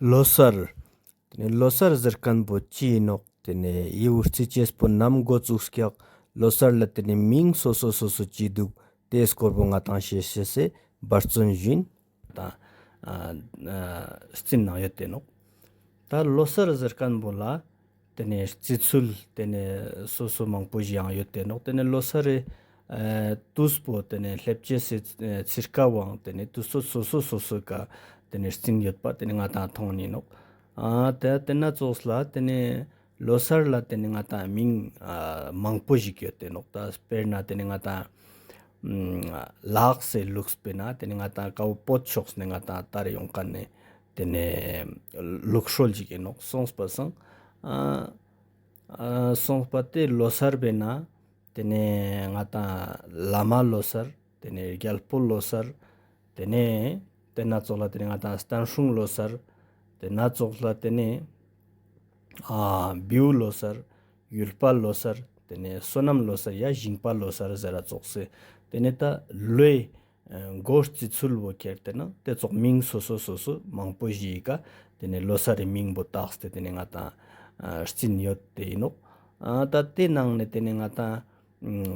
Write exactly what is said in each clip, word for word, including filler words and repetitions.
ལོ་སར། ཏེ་ནེ་ལོ་སར་ཟེར་ཁན་བོ་ཅི་ཨིན་ནོག། ཏེ་ནེ་འི་བོ་རྩི་ཅེས་པོ་ནམ་གོ་ཚུགས་ཀྱག། ལོ་སར་ལ་ཏེ་ནེ་མིང་སོ་སོ་སོ་སོ་ཅི་དུག། ཏེའི་སྐོར་བོ་ང་དང་ཤེས་ཤེས་སེ་འབད་བརྩོན་ཞུ་ཨིན། ད་ཨ་ཨ་རྩིན་ནང་ཡོད་ཏེ་ནོག། ད་ལོ་སར་ཟེར་ཁན་བོ་ལ་ཏེ་ནེ་རྩི་ཚུལ་ཏེ་ནེ་སོ་སོ་མང་པོ་ཞིག་ཡང་ཡོད་ཏེ་ནོག། ཏེ་ནེ་ལོ་སར་རི་ཨ་ཏུས་པོ་ཏེ་ནེ་ལེབ་ཅེས་སི་ཚིར་ཀ་བོའང་ཏེ་ནེ་ཏུས་སོ་སོ་སོ་སོ་སོ་ཀ་ཏེ་ནེ་རྩིན་ཡོད་པ་ཏེ་ནེ་ང་དང་ཐོང་ཉེ་ནོག། ཨ་ཏེ་ཏེ་ན་ཙོགས་ལ་ཏེ་ནེ་ལོ་སར་ལ་ཏེ་ནེ་ང་དང་མིང་ཨ་མང་པོ་ཞིག་ཡོད་ཏེ་ནོག། ད་སྤེར་ན་ཏེ་ནེ་ང་དང་ཨམ་ལགས་སེ་ལུགས་པེ་ན་ཏེ་ནེ་ང་དང་ཀ་བོ་བོད་ཕྱོགས་ནེ་ང་དང་ད་རེ་ཡོང་ཁན་ནི་ཏེ་ནེ་ལུགས་སྲོལ་ཞིག་ཨིན་ནོག། སོང་པ་སང་ཨ་ཨ་སོང་པ་ཏེ་ལོ་སར་བེ་ན་ཏེ་ནེ་ང་དང་བླ་མ་ལོ་སར། ཏེ་ནེ་རྒྱལ་པོ་ལོ་སར། ཏེ་ནེ་ཏེ་ན་ཙོགས་ལ་ཏེ་ནེ་ང་དང་བསྟན་སྲུང་ལོ་སར། ཏེ་ན་ཙོགས་ལ་ཏེ་ནེ་ཨ་བེའུ་ལོ་སར། ཡུལ་པ་ལོ་སར། ཏེ་ནེ་སོ་ནམ་ལོ་སར་ཡ་ཞིང་པ་ལོ་སར་ཟེར་ར་ཙོགས་སེ་ཏེ་ནེ་ད་ལོའི་ཨ་གོ་རྩི་ཚུལ་བོ་ཁྱེར་ཏེ་ན་ཏེ་ཙོགས་མིང་སོ་སོ་སོ་སོ་མང་པོ་ཞིག་ག་ཏེ་ནེ་ལོ་སར་རི་མིང་བོ་བཏགས་ཏེ་ཏེ་ནེ་ང་དང་ཨ་རྩིན་ཡོད་ཏེ་ཨིན་ནོག། ཨ་ད་ཏེ་ནང་ནེ་ཏེ་ནེ་ང་དང་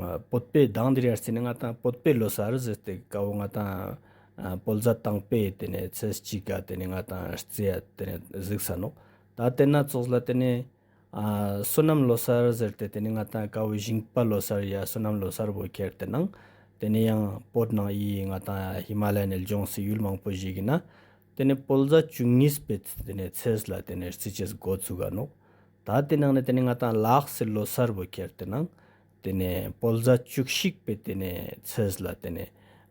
ཨ་བོད་པའི་དང་དེ་རིང་རྩིན་ནེ་ང་དང་བོད་པའི་ལོ་སར་ཟེར་ཏེ་ཀ་བོ་ང་དང་ཨ་བོད་ཟླ་དང་པོའི་ཏེ་ནེ་ཚེས་གཅིག་ག་ཏེ་ནེ་ང་དང་རྩི་ཡ་ཏེ་ནེ་གཟིགས་ས་ནོག། ད་ཏེ་ན་ཙོགས་ལ་ཏེ་ནེ་ཨ་སོ་ནམ་ལོ་སར་ཟེར་ཏེ་ཏེ་ནེ་ང་དང་ཀ་བོ་ཞིང་པ་ལོ་སར་ཡ་སོ་ནམ་ལོ་སར་བོ་ཁྱེར་ཏེ་ནང་ཏེ་ནེ་ཡང་བོད་ནང་ཨི་ང་དང་ཧི་མ་ལ་ཡའི་ལྗོངས་སི་ཡུལ་མང་པོ་ཞིག་གི་ན་ཏེ་ནེ་བོད་ཟླ་བཅུ་གཉིས་པའི་ཏེ་ནེ་ཚེས་ལ་ཏེ་ནེ་རྩི་ཅེས་གོ་ཚུགས་ག་ནོག། ད་ཏེ་ནང་ནེ་ཏེ་ནེ་ང་དང་ལགས་སེ་ལོ་སར་བོ་ཁྱེར་ཏེ་ནང་ཏེ་ནེ་བོད་ཟླ་བཅུ་གཅིག་པའི་ཏེ་ནེ་ཚེས་ལ་ཏེ་ནེ་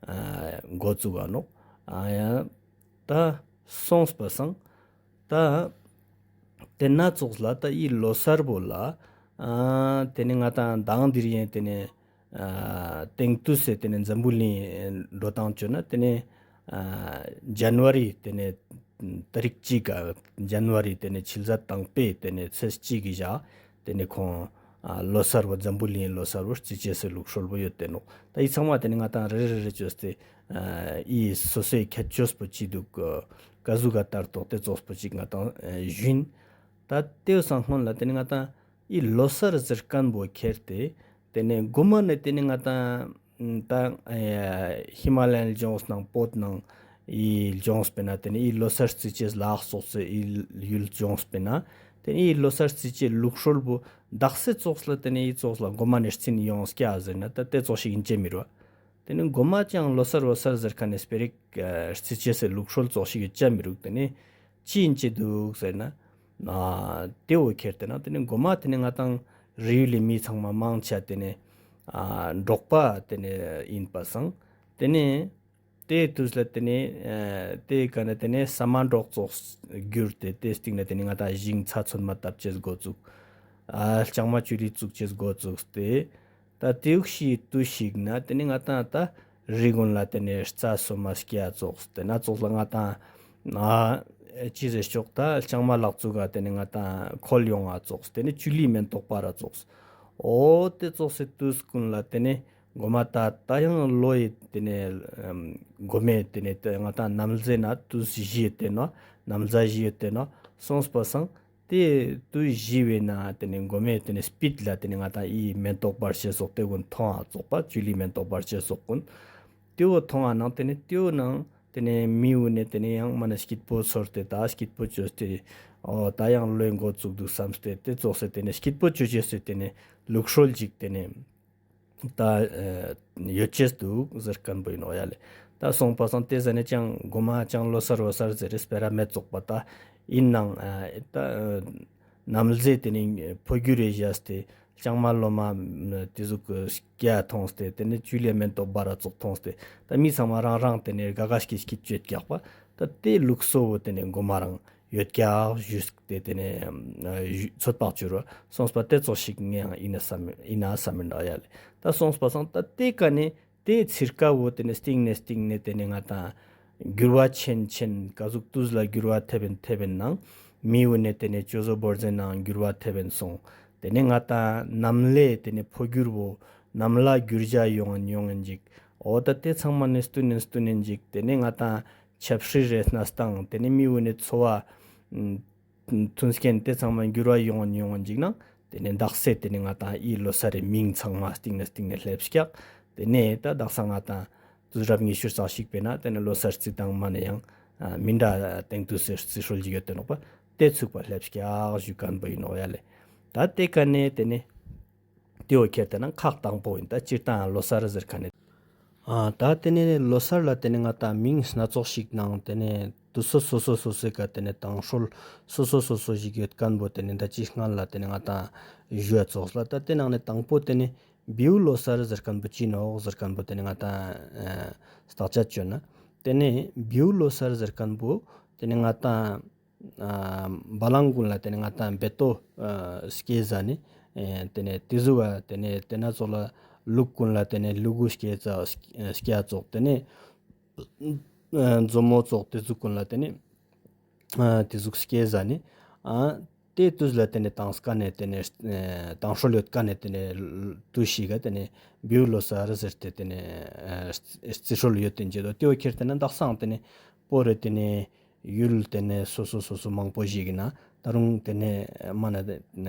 ཨ་གོ་ཚུགས་ག་ནོག། ཨ་ཡ་ད་སོང་པ་སང་ད་ཏེ་ན་ཙོགས་ལ་ད་ཨི་ལོ་སར་བོ་ལ་ཨ་ཏེ་ནེ་ང་དང་དང་དེ་རིང་ཏེ་ནེ་ཨ་དེང་དུས་སི་ཏེ་ནེ་འཛམ་བུ་གླིང་འགྲོ་སྟངས་བཅོ་ན་ཏེ་ནེ་ཨ་ཇན་ཝ་རི་ཏེ་ནེ་ཏ་རིག་གཅིག་ག་ཇན་ཝ་རི་ཏེ་ནེ་ཕྱི་ཟླ་དང་པོའི་ཏེ་ནེ་ཚེས་གཅིག་གི་ཞག་ཏེ་ནེ་ཁོང་ཨ་ལོ་སར་བོ་འཛམ་བུ་གླིང་ལོ་སར་བོ་རྩི་ཅེས་སི་ལུགས་སྲོལ་བོ་ཡོད་ཏེ་ནོག། ད་ཨི་ཚང་མ་ཏེ་ནེ་ང་དང་རེ་རེ་རེ་བཅོས་ཏེ་ཨ་ཨི་སོ་སོའི་ཁྱད་ཆོས་པོ་ཅི་དུག་ཀ་ཟུག་ག་ལྟར་ཐོག་ཏེ་ཙོགས་པོ་ཅིག་ང་དང་ཨ་ཞུ་ཨིན། ད་ཏེའུ་སང་སྔོན་ལ་ཏེ་ནེ་ང་དང་ཨི་ལོ་སར་ཟེར་ཁན་བོ་ཁྱེར་ཏེ་ཏེ་ནེ་གོ་མ་ནེ་ཏེ་ནེ་ང་དང་ད་ཨེ་ཧི་མ་ལ་ཡའི་ལྗོངས་ནང་བོད་ནང་ཨི་ལྗོངས་པེ་ན་ཏེ་ནེ་ཨི་ལོ་སར་རྩི་ཅེས་ལགས་སོགས་སེ་ཨི་ཡུལ་ལྗོངས་པེ་ན་ཏེ་ནེ་ཨི་ལོ་སར་རྩི་ཅེས་ལུགས་སྲོལ་བོ་དག་སེ་ཙོགས་ལ་ཏེ་ནེ་ཨི་ཙོགས་ལ་གོ་མ་ནེ་རྩིན་ཡོང་སྐྱ་ཟེར་ན་ད་ཏེ་ཙོགས་ཤིག་ཨིན་ཅེ་མི་རུག། ཏེ་ནེ་གོ་མ་ཅང་ལོ་སར་བོ་སར་ཟེར་ཁན་ནི་སྤེ་རིག་ཨ་རྩི་ཅེས་སི་ལུགས་སྲོལ་ཙོགས་ཤིག་ཨིན་ཅེ་མི་རུག། ཏེ་ནེ་ཅི་ཨིན་ཅེ་དུག་ཟེར་ན། ཨ་ཏེ་བོ་ཁྱེར་ཏེ་ན་ཏེ་ནེ་གོ་མ་ཏེ་ནེ་ང་དང་རི་ཡུལ་ལི་མི་ཚང་མ་མང་ཆེ་ཏེ་ནེ་ཨ་འབྲོག་པ་ཏེ་ནེ་ཨིན་པ་སང་ཏེ་ནེ་ཏེ་དུས་ལ་ཏེ་ནེ་ཨ་ཏེ་ཀ་ནེ་ཏེ་ནེ་ས་མ་འབྲོག་ཙོགས་གྱུར་ཏེ་ཏེ་སྟིང་ནེ་ཏེ་ནེ་ང་དང་ཞིང་ཚ་ཚོད་མ་བཏབ་ཅེས་གོ་ཚུགས། ཨ་ལྕང་མ་ཅུ་ལི་བཙུགས་ཅེས་གོ་ཚུགས་ཏེ། ད་ཏེའུ་ཤི་དུས་ཤིག་ན་ཏེ་ནེ་ང་དང་ད་རི་གུན་ལ་ཏེ་ནེ་རྩྭ་སོ་མ་སྐྱ་ཙོགས་ཏེ་ན་ཙོགས་ལ་ང་དང་ཨ་ཅི་ཟེར་ཤོག་ད་ལྕང་མ་ལག་བཙུགས་ག་ཏེ་ནེ་ང་དང་ཁོལ་ཡོང་ང་ཙོགས་ཏེ་ནེ་ཅུ་ལི་མེན་ཏོག་པ་ར་ཙོགས། འོ་ཏེ་ཙོགས་སི་དུས་གུན་ལ་ཏེ་ནེ་གོ་མ་ད་ད་ཡང་ལོའི་ཏེ་ནེ་ཨམ་གོ་མེ་ཏེ་ནེ་ཏེ་ང་དང་ནམ་ཟླ་ན་དུས་བཞི་ཡོད་ཏེ་ནོག། ནམ་ཟླ་བཞི་ཡོད་ཏེ་ནོག། སོང་པ་སང་ཏེ་དུས་བཞི་བོའི་ནང་ཏེ་ནེ་གོ་མེ་ཏེ་ནེ་སྤིད་ལ་ཏེ་ནེ་ང་དང་ཨི་མེན་ཏོག་པར་ཤེས་སོག་ཏེ་གུན་ཐོང་ང་ཙོགས་པ་ཅུ་ལི་མེན་ཏོག་པར་ཤེས་སོག་གུན་ཏེ་བོ་ཐོང་ང་ནང་ཏེ་ནེ་ཏེ་བོ་ནང་ཏེ་ནེ་མི་བོ་ནེ་ཏེ་ནེ་ཡང་མ་ནེ་སྐྱིད་པོ་ཚོར་ཏེ་ད་སྐྱིད་པོ་ཅོས་ཏེ་འོ་ད་ཡང་ལོའི་འགོ་བཙུགས་དུག་སམ་སྟེ་ཏེ་ཙོགས་སེ་ཏེ་ནེ་སྐྱིད་པོ་ཅོ་ཅེས་སི་ཏེ་ནེ་ལུགས་སྲོལ་ཅིག་ཏེ་ནེ་ད་ཨ་ཡོད་ཅེས་དུག་ཟེར་ཁན་བོ་ཨིན་ནོག་ཡ་ལེ། ད་སོང་པ་སང་ཏེ་ཟ་ནེ་ཅང་གོ་མ་ཅང་ལོ་སར་བོ་སར་ཟེར་རེ་སྤེ་ར་མེད་ཙོགས་པ་ད་ཨིན་ནང་ཨ་ད་ཨ་ནམ་ཟླ་ཏེ་ནེ་ཕོ་གྱུར་རེ་བཞག་སྟེ་ལྕང་མ་ལོ་མ་ཏེ་ཟུག་གི་སྐྱ་ཐོང་སྟེ་ཏེ་ནེ་ཅུ་ལི་མེན་ཏོག་པ་ར་ཙོགས་ཐོང་སྟེ་ད་མི་ཚང་མ་རང་རང་ཏེ་ནེ་དགའ་དགའ་སྐྱིད་སྐྱིད་ཅོ་ཀྱག་པ་ད་ཏེ་ལུགས་སྲོལ་བོ་ཏེ་ནེ་གོ་མ་རང་ཡོད་ཀྱག་ཞུས་ཏེ་ཏེ་ནེ་ཨ་ཚོད་དཔག་ཅོ་རུ་སོང་པ་ཏེ་ཙོགས་ཤིག་ངེ་ཡང་ཨིན་ན་སམ་ཨིན་ན་སམ་ཨིན་ད་ཡ་ལེ། ད་སོང་པ་སང་ད་ཏེ་ཀ་ནེ་ཏེ་ཚིར་ཀ་བོ་ཏེ་ནེ་སྟིང་ནེ་སྟིང་ནེ་ཏེ་ནེ་ང་དང་འགྱུར་བ་ཆེན་ཆེན་ཀ་ཟུག་དུས་ལ་འགྱུར་བ་ཐེབས་ཨིན་ཐེབས་ཨིན་ནང་མི་བོ་ནེ་ཏེ་ནེ་ཅོ་བོ་བོར་ཟེར་ནང་འགྱུར་བ་ཐེབས་ཨིན་སོང་། ཏེ་ནེ་ང་དང་ནམ་ལའི་ཏེ་ནེ་ཕོ་གྱུར་བོ་ནམ་ལ་འགྱུར་བ་ཡོང་ཨིན་ཡོང་ཨིན་ཅིག། འོ་ད་ཏེ་ཚང་མ་ནེ་སྟུན་ཨིན་སྟུན་ཨིན་ཅིག། ཏེ་ནེ་ང་དང་ཆབ་སྲིད་རེ་གནས་སྟངས་ཏེ་ནེ་མི་བོ་ནེ་འཚོ་བ་ མཐུན་རྐྱེན་དེ་ཚང་མ་འགྱུར་བ་ཡོང་ཡོང་ཅིག་ན་དེ་ནས་དག་ས་དེ་ནས་ང་ཏང་ཨི་ལོ་གསར་རི་མིང་ཚང་མ་སྟིང་ནས་སྟིང་ནས་སླེབས་ཀྱག། དེ་ནས་ད་དག་ས་ང་ཏང་དུས་རབས་ཉི་ཤུ་རྩ་གཅིག་པའི་ནང་དེ་ནས་ལོ་གསར་རྩི་སྟངས་མ་ནས་ཡང་མི་འདྲ་སྟེང་དུས་སུ་རྩི་སྲོལ་ཞིག་ཡོད་དེ་ནོག་པ། དེ་ཚུགས་པ་སླེབས་ཀྱག་ཞུ་མཁན་པོ་ཡིན་ནོག་ཡ་ལེ། ད་དེ་ཀ་ནས་དེ་ནས་དེའོ་ཁྱེར་ཏེ་ན་ཁག་དང་པོ་ཡིན། ད་སྤྱིར་བཏང་ལོ་གསར་ཟེར་མཁན་ནི། ཨ་ད་དེ་ནས་ལོ་གསར་ལ་དེ་ནས་ང་ཏང་མིང་སྣ་ཚོགས་ཤིག་ནང་དེ་ནས་དུས་ཚོད་སོ་སོ་སོ་སོའི་ཀ་དེ་ནས་དང་སྲོལ་སོ་སོ་སོ་སོ་ཞིག་ཡོད་མཁན་པོ་དེ་ནས་ད་ཅི་སྔན་ལ་དེ་ནས་ང་ཏང་ཞུ་ཡ་ཙོགས་ལ། ད་དེ་ནང་ནས་དང་པོ་དེ་ནས་བེའུ་ལོ་གསར་ཟེར་མཁན་པོ་ཅི་ནོག་ཟེར་མཁན་པོ་དེ་ནས་ང་ཏང་ཨ་བརྟག་དཔྱད་བཅོས་ན། དེ་ནས་བེའུ་ལོ་གསར་ཟེར་མཁན་པོ་དེ་ནས་ང་ཏང་ཨ་བ་ལང་ཀུན་ལ་དེ་ནས་ང་ཏང་བེ་ཏོ་ཨ་སྐྱེ་ཟ་ནི། ཨེ་དེ་ནས་དེ་ཟུག་ག་དེ་ནས་དེ་ན་ཙོགས་ལ་ལུག་ཀུན་ལ་དེ་ནས་ལུ་གུ་སྐྱེ་ཙ་སྐྱེ་ཙོགས། དེ་ནས་ཨ་མཛོ་མོ་ཙོགས་དེ་ཟུག་ཀུན་ལ་དེ་ནས་ཨ་དེ་ཟུག་སྐྱེ་ཟ་ནི། ཨ་དེ་དུས་ལ་དེ་ནས་དང་སྐ་ནས་དེ་ནས་ཨ་དང་སྲོལ་ཡོད་ཀ་ནས་དེ་ནས་དུས་ཤིག་ག་དེ་ནས་བེའུ་ལོ་གསར་ཟེར་ཏེ་དེ་ནས་ཨ་རྩི་སྲོལ་ཡོད་དེ་འཇེ་དོ། དེའོ་ཁྱེར་ཏེ་ན་དག་སའང་དེ་ནས་པོ་རེ་དེ་ནས་ཡུལ་དེ་ནས་སོ་སོ་སོ་སོ་མང་པོ་ཞིག་ཡིན་ན་ད་རུང་དེ་ནས་མ་ན་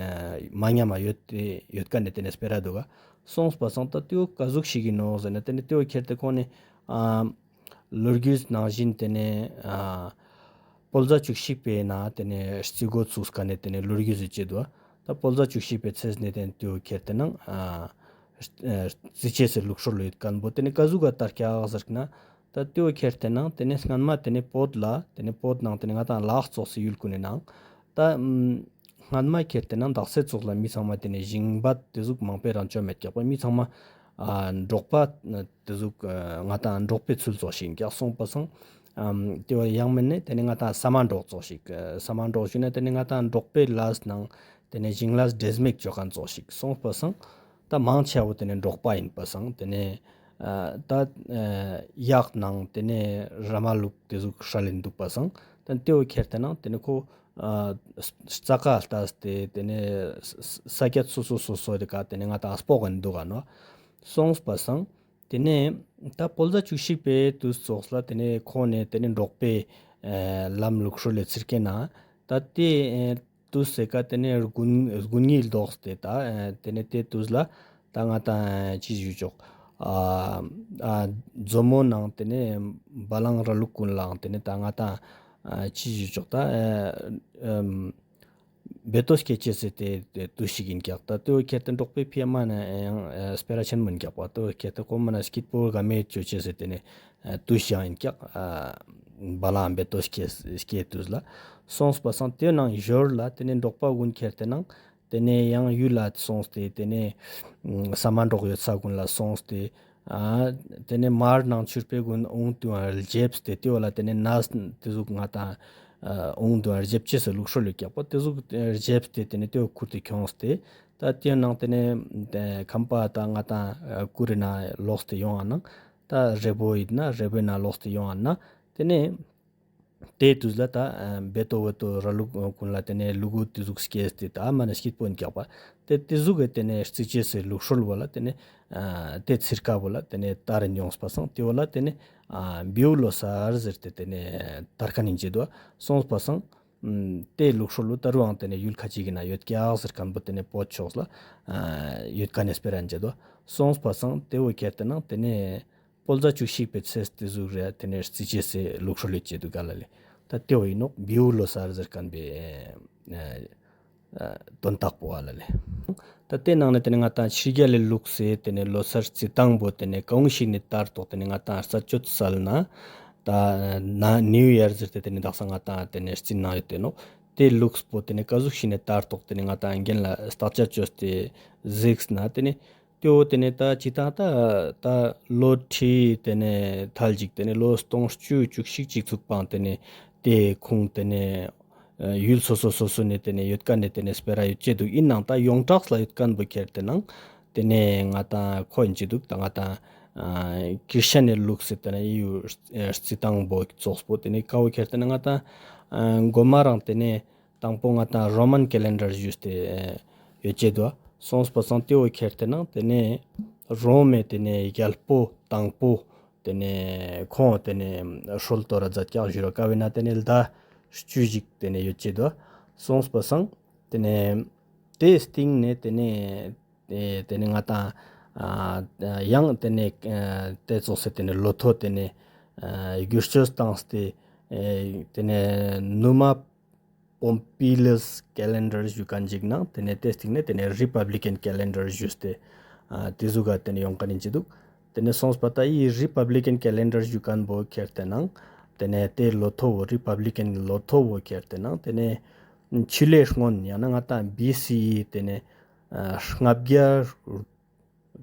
མ་ཉམས་མ་ཡོད་དེ་ཡོད་ཀ་ནས་དེ་ནས་སྤེ་ར་འདུག་ག་སོང་པ་སང་ད་དེའོ་ག་ཟུག་ཞིག་ཡིན་ནོག་ཟེར་ན། དེ་ནས་དེའོ་ཁྱེར་ཏེ་ཁོང་ནས་ཨ་ལོ་རྒྱུས་ནང་བཞིན་དེ་ནས་ཨ་བོད་ཟླ་བཅུ་གཅིག་པའི་ནང་དེ་ནས་རྩི་འགོ་ཚུགས་ཀ་ནས་དེ་ནས་ལོ་རྒྱུས་ཟེར་ཅེས་འདུག་ག་ད་བོད་ཟླ་བཅུ་གཅིག་པའི་ཚེས་ནས་དེ་ནས་དེའོ་ཁྱེར་ཏེ་ནང་ཨ་རྩི་ཅེས་སི་ལུགས་སྲོལ་ཡོད་མཁན་པོ་དེ་ནས་ག་ཟུག་ག་དར་ཀྱག་ཟེར་ན། ད་དེའོ་ཁྱེར་ཏེ་ནང་དེ་ནས་སྔན་མ་དེ་ནས་བོད་ལ་དེ་ནས་བོད་ནང་དེ་ནས་ང་ཏང་ལ་དྭགས་ཙོགས་སི་ཡུལ་ཀུན་ནི་ནང་ད་ཨམ་སྔན་མ་ཁྱེར་ཏེ་ནང་དག་ས་ཙོགས་ལ་མི་ཚང་མ་དེ་ནས་ཞིང་པ་དེ་ཟུག་མང་པོ་རང་ཅོ་མེད་ཀྱག་པ། མི་ཚང་མ་ཨ་འབྲོག་པ་དེ་ཟུག་ཨ་ང་ཏང་འབྲོག་པའི་ཚུལ་ཙོགས་ཤིག་ཡིན་ཀྱག་སོང་པ་སང་། ཨམ་དེ་བ་ཡང་མིན་ནས་དེ་ནས་ང་ཏང་ཟ་མ་འབྲོག་ཙོགས་ཤིག་ཨ་ཟ་མ་འབྲོག་ཞུ་ན་དེ་ནས་ང་ཏང་འབྲོག་པའི་ལས་ནང་དེ་ནས་ཞིང་ལས་འདྲེས་མེད་ཅོ་མཁན་ཙོགས་ཤིག་སོང་པ་སང་། ད་མང་ཆེ་བོ་དེ་ནས་འབྲོག་པ་ཡིན་པ་སང་དེ་ནས་ཨ་ད་ཨ་གཡག་ནང་དེ་ནས་ར་མ་ལུག་དེ་ཟུག་ཧྲལ་ལིན་འདུག་པ་སང་། ད་དེའོ་ཁྱེར་ཏེ་ནང་དེ་ནས་ཁོ་ཨ་རྩྭ་ཁ་ལྟ་སྟེ་དེ་ནས་ས་ས་ས་ཀྱད་སོ་སོ་སོ་སོ་དེ་ཀ་དེ་ནས་ང་ཏང་སྤོག་གིན་འདུག་ག་ནོག་སོང་པ་སང་། དེ་ནས་ད་བོད་ཟླ་བཅུ་གཅིག་པའི་དུས་ཙོགས་ལ་དེ་ནས་ཁོང་ནས་དེ་ནས་འབྲོག་པའི་ཨ་ལམ་ལུགས་སྲོལ་ལས་ཚིར་ཀེ་ན་ད་དེ་ཨ་དུས་སེ་ཀ་དེ་ནས་དགུན་དགུན་ཉི་ལྡོག་སྟེ་ད་ཨ་དེ་ནས་དེ་དུས་ལ་ད་ང་ཏང་ཅི་ཞུ་ཆོག་ཨ་ཨ་མཛོ་མོ་ནང་དེ་ནས་བ་ལང་ར་ལུག་ཀུན་ལའང་དེ་ནས་ད་ང་ཏང་ཨ་ཅི་ཞུ་ཆོག་ད་ཨ་ཨམ་བེ་ཏོ་སྐྱེ་ཅེས་སི་དེ་དེ་དུས་ཤིག་ཡིན་ཀྱག་ད་དེའོ་ཁྱེར་ཏེ་འབྲོག་པའི་ཕི་ཡ་མ་ན་ཡང་ཨ་སྤེ་ར་ཆེན་མོ་ཡིན་ཀྱག་པ། དེའོ་ཁྱེར་ཏེ་ཁོ་མ་ན་སྐྱིད་པོ་ག་མེད་ཅོ་ཅེས་སི་དེ་ནས་ཨ་དུས་ཤིག་ཡང་ཡིན་ཀྱག་ཨ་བ་ལང་བེ་ཏོ་སྐྱེ་སྐྱེ་དུས་ལ། སོང་པ་སང་དེའི་ནང་ཞོར་ལ་དེ་ནས་འབྲོག་པ་ཀུན་ཁྱེར་ཏེ་ནང་དེ་ནས་ཡང་ཡུལ་ལ་སོང་སྟེ་དེ་ནས་ཨ་ཟ་མ་འབྲོག་ཡོད་ས་ཀུན་ལ་སོང་སྟེ། ཨ་དེ་ནས་མར་ནང་ཆུར་པེ་ཀུན་འོང་དུའང་རྒྱབ་སྟེ་དེའོ་ལ་དེ་ནས་ནས་དེ་ཟུག་ང་ཏང་ཨ་འོང་དུའང་རྒྱབ་ཅེས་སི་ལུགས་སྲོལ་ཡོད་ཀྱག་པ། དེ་ཟུག་རྒྱབ་སྟེ་དེ་ནས་དེའོ་ཁུར་ཏེ་ཁྱོངས་ཏེ་ད་དེའི་ནང་དེ་ནས་ཨ་ཁམས་པ་ད་ང་ཏང་ཨ་གུར་རི་ནང་ལོག་སྟེ་ཡོང་ང་ནང་ད་རི་བོ་ཡིན་ན་རི་བོའི་ནང་ལོག་སྟེ་ཡོང་ང་ན་དེ་ནས། དེའི་དུས་ལ་ད་ཨ་བེ་ཏོ་བེ་ཏོ་ར་ལུག་ཀུན་ལ་དེ་ནས་ལུ་གུ་དེ་ཟུག་སྐྱེས་ཏེ་ད་མ་ན་སྐྱིད་པོ་ཡིན་ཀྱག་པ། དེ་དེ་ཟུག་གི་དེ་ནས་རྩི་ཅེས་སི་ལུགས་སྲོལ་བོ་ལ་དེ་ནས་ཨ་དེ་ཚིར་ཀ་བོ་ལ་དེ་ནས་དར་ཡོངས་པ་སང་དེ་བོ་ལ་དེ་ནས་ཨ་བེའུ་ལོ་གསར་ཟེར་ཏེ་དེ་ནས་དར་ཁན་ཡིན་ཅེས་དུག་སོང་པ་སང་། ཨམ་དེ་ལུགས་སྲོལ་བོ་ད་རུང་དེ་ནས་ཡུལ་ཁ་ཅིག་གི་ནང་ཡོད་ཀྱག་ཟེར་ཁན་བོ་དེ་ནས་བོད་ཕྱོགས་ལ་ཨ་ཡོད་ཁན་ནི་སྤེ་ར་ཡིན་ཅེས་དུག་སོང་པ་སང་དེ་བོ་ཁྱེར་ཏེ་ནང་དེ་ནས། བོད་ཟླ་བཅུ་གཅིག་པའི་ཚེས་དེ་ཟུག་རེ་དེ་ནས་རྩི་ཅེས་སི་ལུགས་སྲོལ་ཡོད་ཅེས་དུག་ག་ལ་ལེ། ད་དེ་བོ་ཡིན་ནོག་བེའུ་ལོ་གསར་ཟེར་ཁན་བོའི་ཨ་ཨ་དོན་དག་པོ་བ་ལ་ལེ། ད་དེ་ནང་ནས་དེ་ནས་ང་ཏང་ཕྱི་རྒྱལ་ལི་ལུགས་སི་དེ་ནས་ལོ་གསར་རྩི་སྟངས་པོ་དེ་ནས་གང་ཞིག་ནས་དར་ཐོག་དེ་ནས་ང་ཏང་རྩ་ཅོད་སལ་ན་ད་ན་ནིའུ་ཡར་ཟེར་ཏེ་དེ་ནས་དག་ས་ང་ཏང་དེ་ནས་རྩི་ན་ཡོད་དེ་ནོག་དེ་ལུགས་པོ་དེ་ནས་ག་ཟུག་ཞིག་ནས་དར་ཐོག་དེ་ནས་ང་ཏང་རྒན་ལ་བརྟག་དཔྱད་ཅོས་ཏེ་གཟིགས་ན་དེ་ནས། དེ་བོ་དེ་ནས་ད་ཅི་ཏང་ད་ད་ལོ་ཁྲི་དེ་ནས་ཐལ་ཅིག་དེ་ནས་ལོ་སྟོང་བཅུ་བཅུ་གཅིག་ཅིག་ཚུགས་པའང་དེ་ནས་དེ་ཁུངས་དེ་ནས་ཡུལ་སོ་སོ་སོ་སོ་ནས་དེ་ནས་ཡོད་ཁན་ནས་དེ་ནས་སྤེ་ར་ཡོད་ཅེས་དུག་ཡིན་ནའང་ད་ཡོངས་གྲགས་ལ་ཡོད་ཁན་བོ་ཁྱེར་ཏེ་ནང་དེ་ནས་ང་ཏང་ཁོ་ཡིན་ཅེས་དུག་ད་ང་ཏང་ཨ་ཀིར་ཤན་ནི་ལུགས་སི་དེ་ནས་ཡུལ་རྩི་སྟངས་པོ་ཙོགས་པོ་དེ་ནས་ཀ་བོ་ཁྱེར་ཏེ་ནང་ང་ཏང་ཨ་གོ་མ་རང་དེ་ནས། དང་པོ་ང་ཏང་རོ་མན་ཀེ་ལེན་ཌར་ཞུས་ཏེ་ཡོད་ཅེས་དུག་སོང་པ་སང་དེ་བོ་ཁྱེར་ཏེ་ནང་དེ་ནས་རོ་མའི་དེ་ནས་རྒྱལ་པོ་དང་པོ་དེ་ནས་ཁོང་དེ་ནས་སྲོལ་གཏོད་ར་མཛད་ཀྱག་ཞུ་རོགས་ཀ་བས་ན་དེ་ནས་ལྡ་ བཅུ་ཞིག་ཏེ་ནེ་ཡོད་ཅེ་དོ། སོང་པ་སང་ཏེ་ནེ་ཏེའི་སྟིང་ནེ་ཏེ་ནེ་ཏེ་ཏེ་ནེ་ང་ཏང་ཨ་ཡང་ཏེ་ནེ་ཨ་ཏེ་ཙོགས་སེ་ཏེ་ནེ་ལོ་ཐོ་ཏེ་ནེ་ཨ་བསྒྱུར་བཅོས་བཏང་སྟེ་ཨེ་ཏེ་ནེ་ནུ་མ་པོམ་པི་ལས་ཀེ་ལེན་ཌར་ཞུ་ཁན་ཅིག་ནང་ཏེ་ནེ་ཏེའི་སྟིང་ནེ་ཏེ་ནེ་རི་པབ་ལི་ཀན་ཀེ་ལེན་ཌར་ཞུས་ཏེ་ཨ་ཏེ་ཟུག་ག་ཏེ་ནེ་ཡོང་ཁན་ཨིན་ཅེ་དུག། ཏེ་ནེ་སོང་པ་ད་འི་རི་པབ་ལི་ཀན་ཀེ་ལེན་ཌར་ཞུ་ཁན་བོ་ཁྱེར་ཏེ་ནང་ཏེ་ནེ་ཏེ་ལོ་ཐོ་བོ་རི་པབ་ལི་ཀན་ལོ་ཐོ་བོ་ཁྱེར་ཏེ་ནང་ཏེ་ནེ་ཆུ་ལྷའི་སྔོན་ཡང་ན་ང་ཏང་བི་སི་ཨི་ཏེ་ནེ་ཨ་ལྔ་བརྒྱ་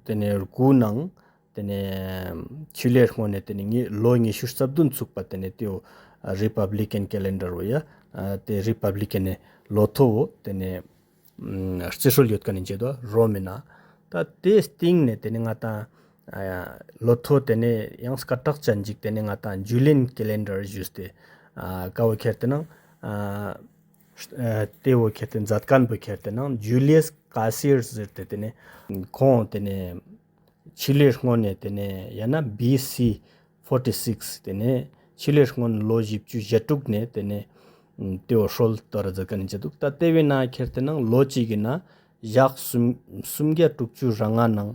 ཏེ་ནེ་དགུ་ནང་ཏེ་ནེ་ཆུ་ལྷའི་སྔོན་ནེ་ཏེ་ནེ་ལོ་ཉི་ཤུ་རྩ་བདུན་ཚུགས་པ་ཏེ་ནེ་ཏེའོ་རི་པབ་ལི་ཀན་ཀེ་ལེན་ཌར་བོ་ཡ་ཨ་ཏེ་རི་པབ་ལི་ཀན་ནི་ལོ་ཐོ་བོ་ཏེ་ནེ་ཨ་རྩི་སྲོལ་ཡོད་ཁན་ཨིན་ཅེ་དོ་རོམ་མི་ནང་། ད་ཏེའི་སྟིང་ནེ་ཏེ་ནེ་ང་ཏང་ཨ་ལོ་ཐོ་ཏེ་ནེ་ཡང་སྐད་གྲགས་ཅན་ཅིག་ཏེ་ནེ་ང་ཏང་ཇུ་ལི་ཡན་ཀེ་ལེན་ཌར་ཞུས་ཏེ་ཨ་ཀ་བོ་ཁྱེར་ཏེ་ནང་ཨ་ཨ་ཏེ་བོ་ཁྱེར་ཏེ་མཛད་ཁན་བོ་ཁྱེར་ཏེ་ནང་ཇུ་ལི་ཡས་ཀ་སི་ཡར་ཟེར་ཏེ་ཏེ་ནེ་ཁོང་ཏེ་ནེ་ཆུ་ལྷའི་སྔོན་ནེ་ཏེ་ནེ་ཡང་ན་བི་སི་ཕོར་ཊི་སིགས་ཏེ་ནེ་ཆུ་ལྷའི་སྔོན་ལོ་བཞི་བཅུ་ཞེ་དྲུག་ནེ་ཏེ་ནེ་ཏེའོ་སྲོལ་གཏོད་ར་མཛད་ཁན་ཨིན་ཅེ་དུག། ད་ཏེ་བོའི་ནང་ཁྱེར་ཏེ་ནང་ལོ་གཅིག་གི་ནང་ཞག་སུམ་སུམ་བརྒྱ་དྲུག་ཅུ་རེ་ལྔ་ནང་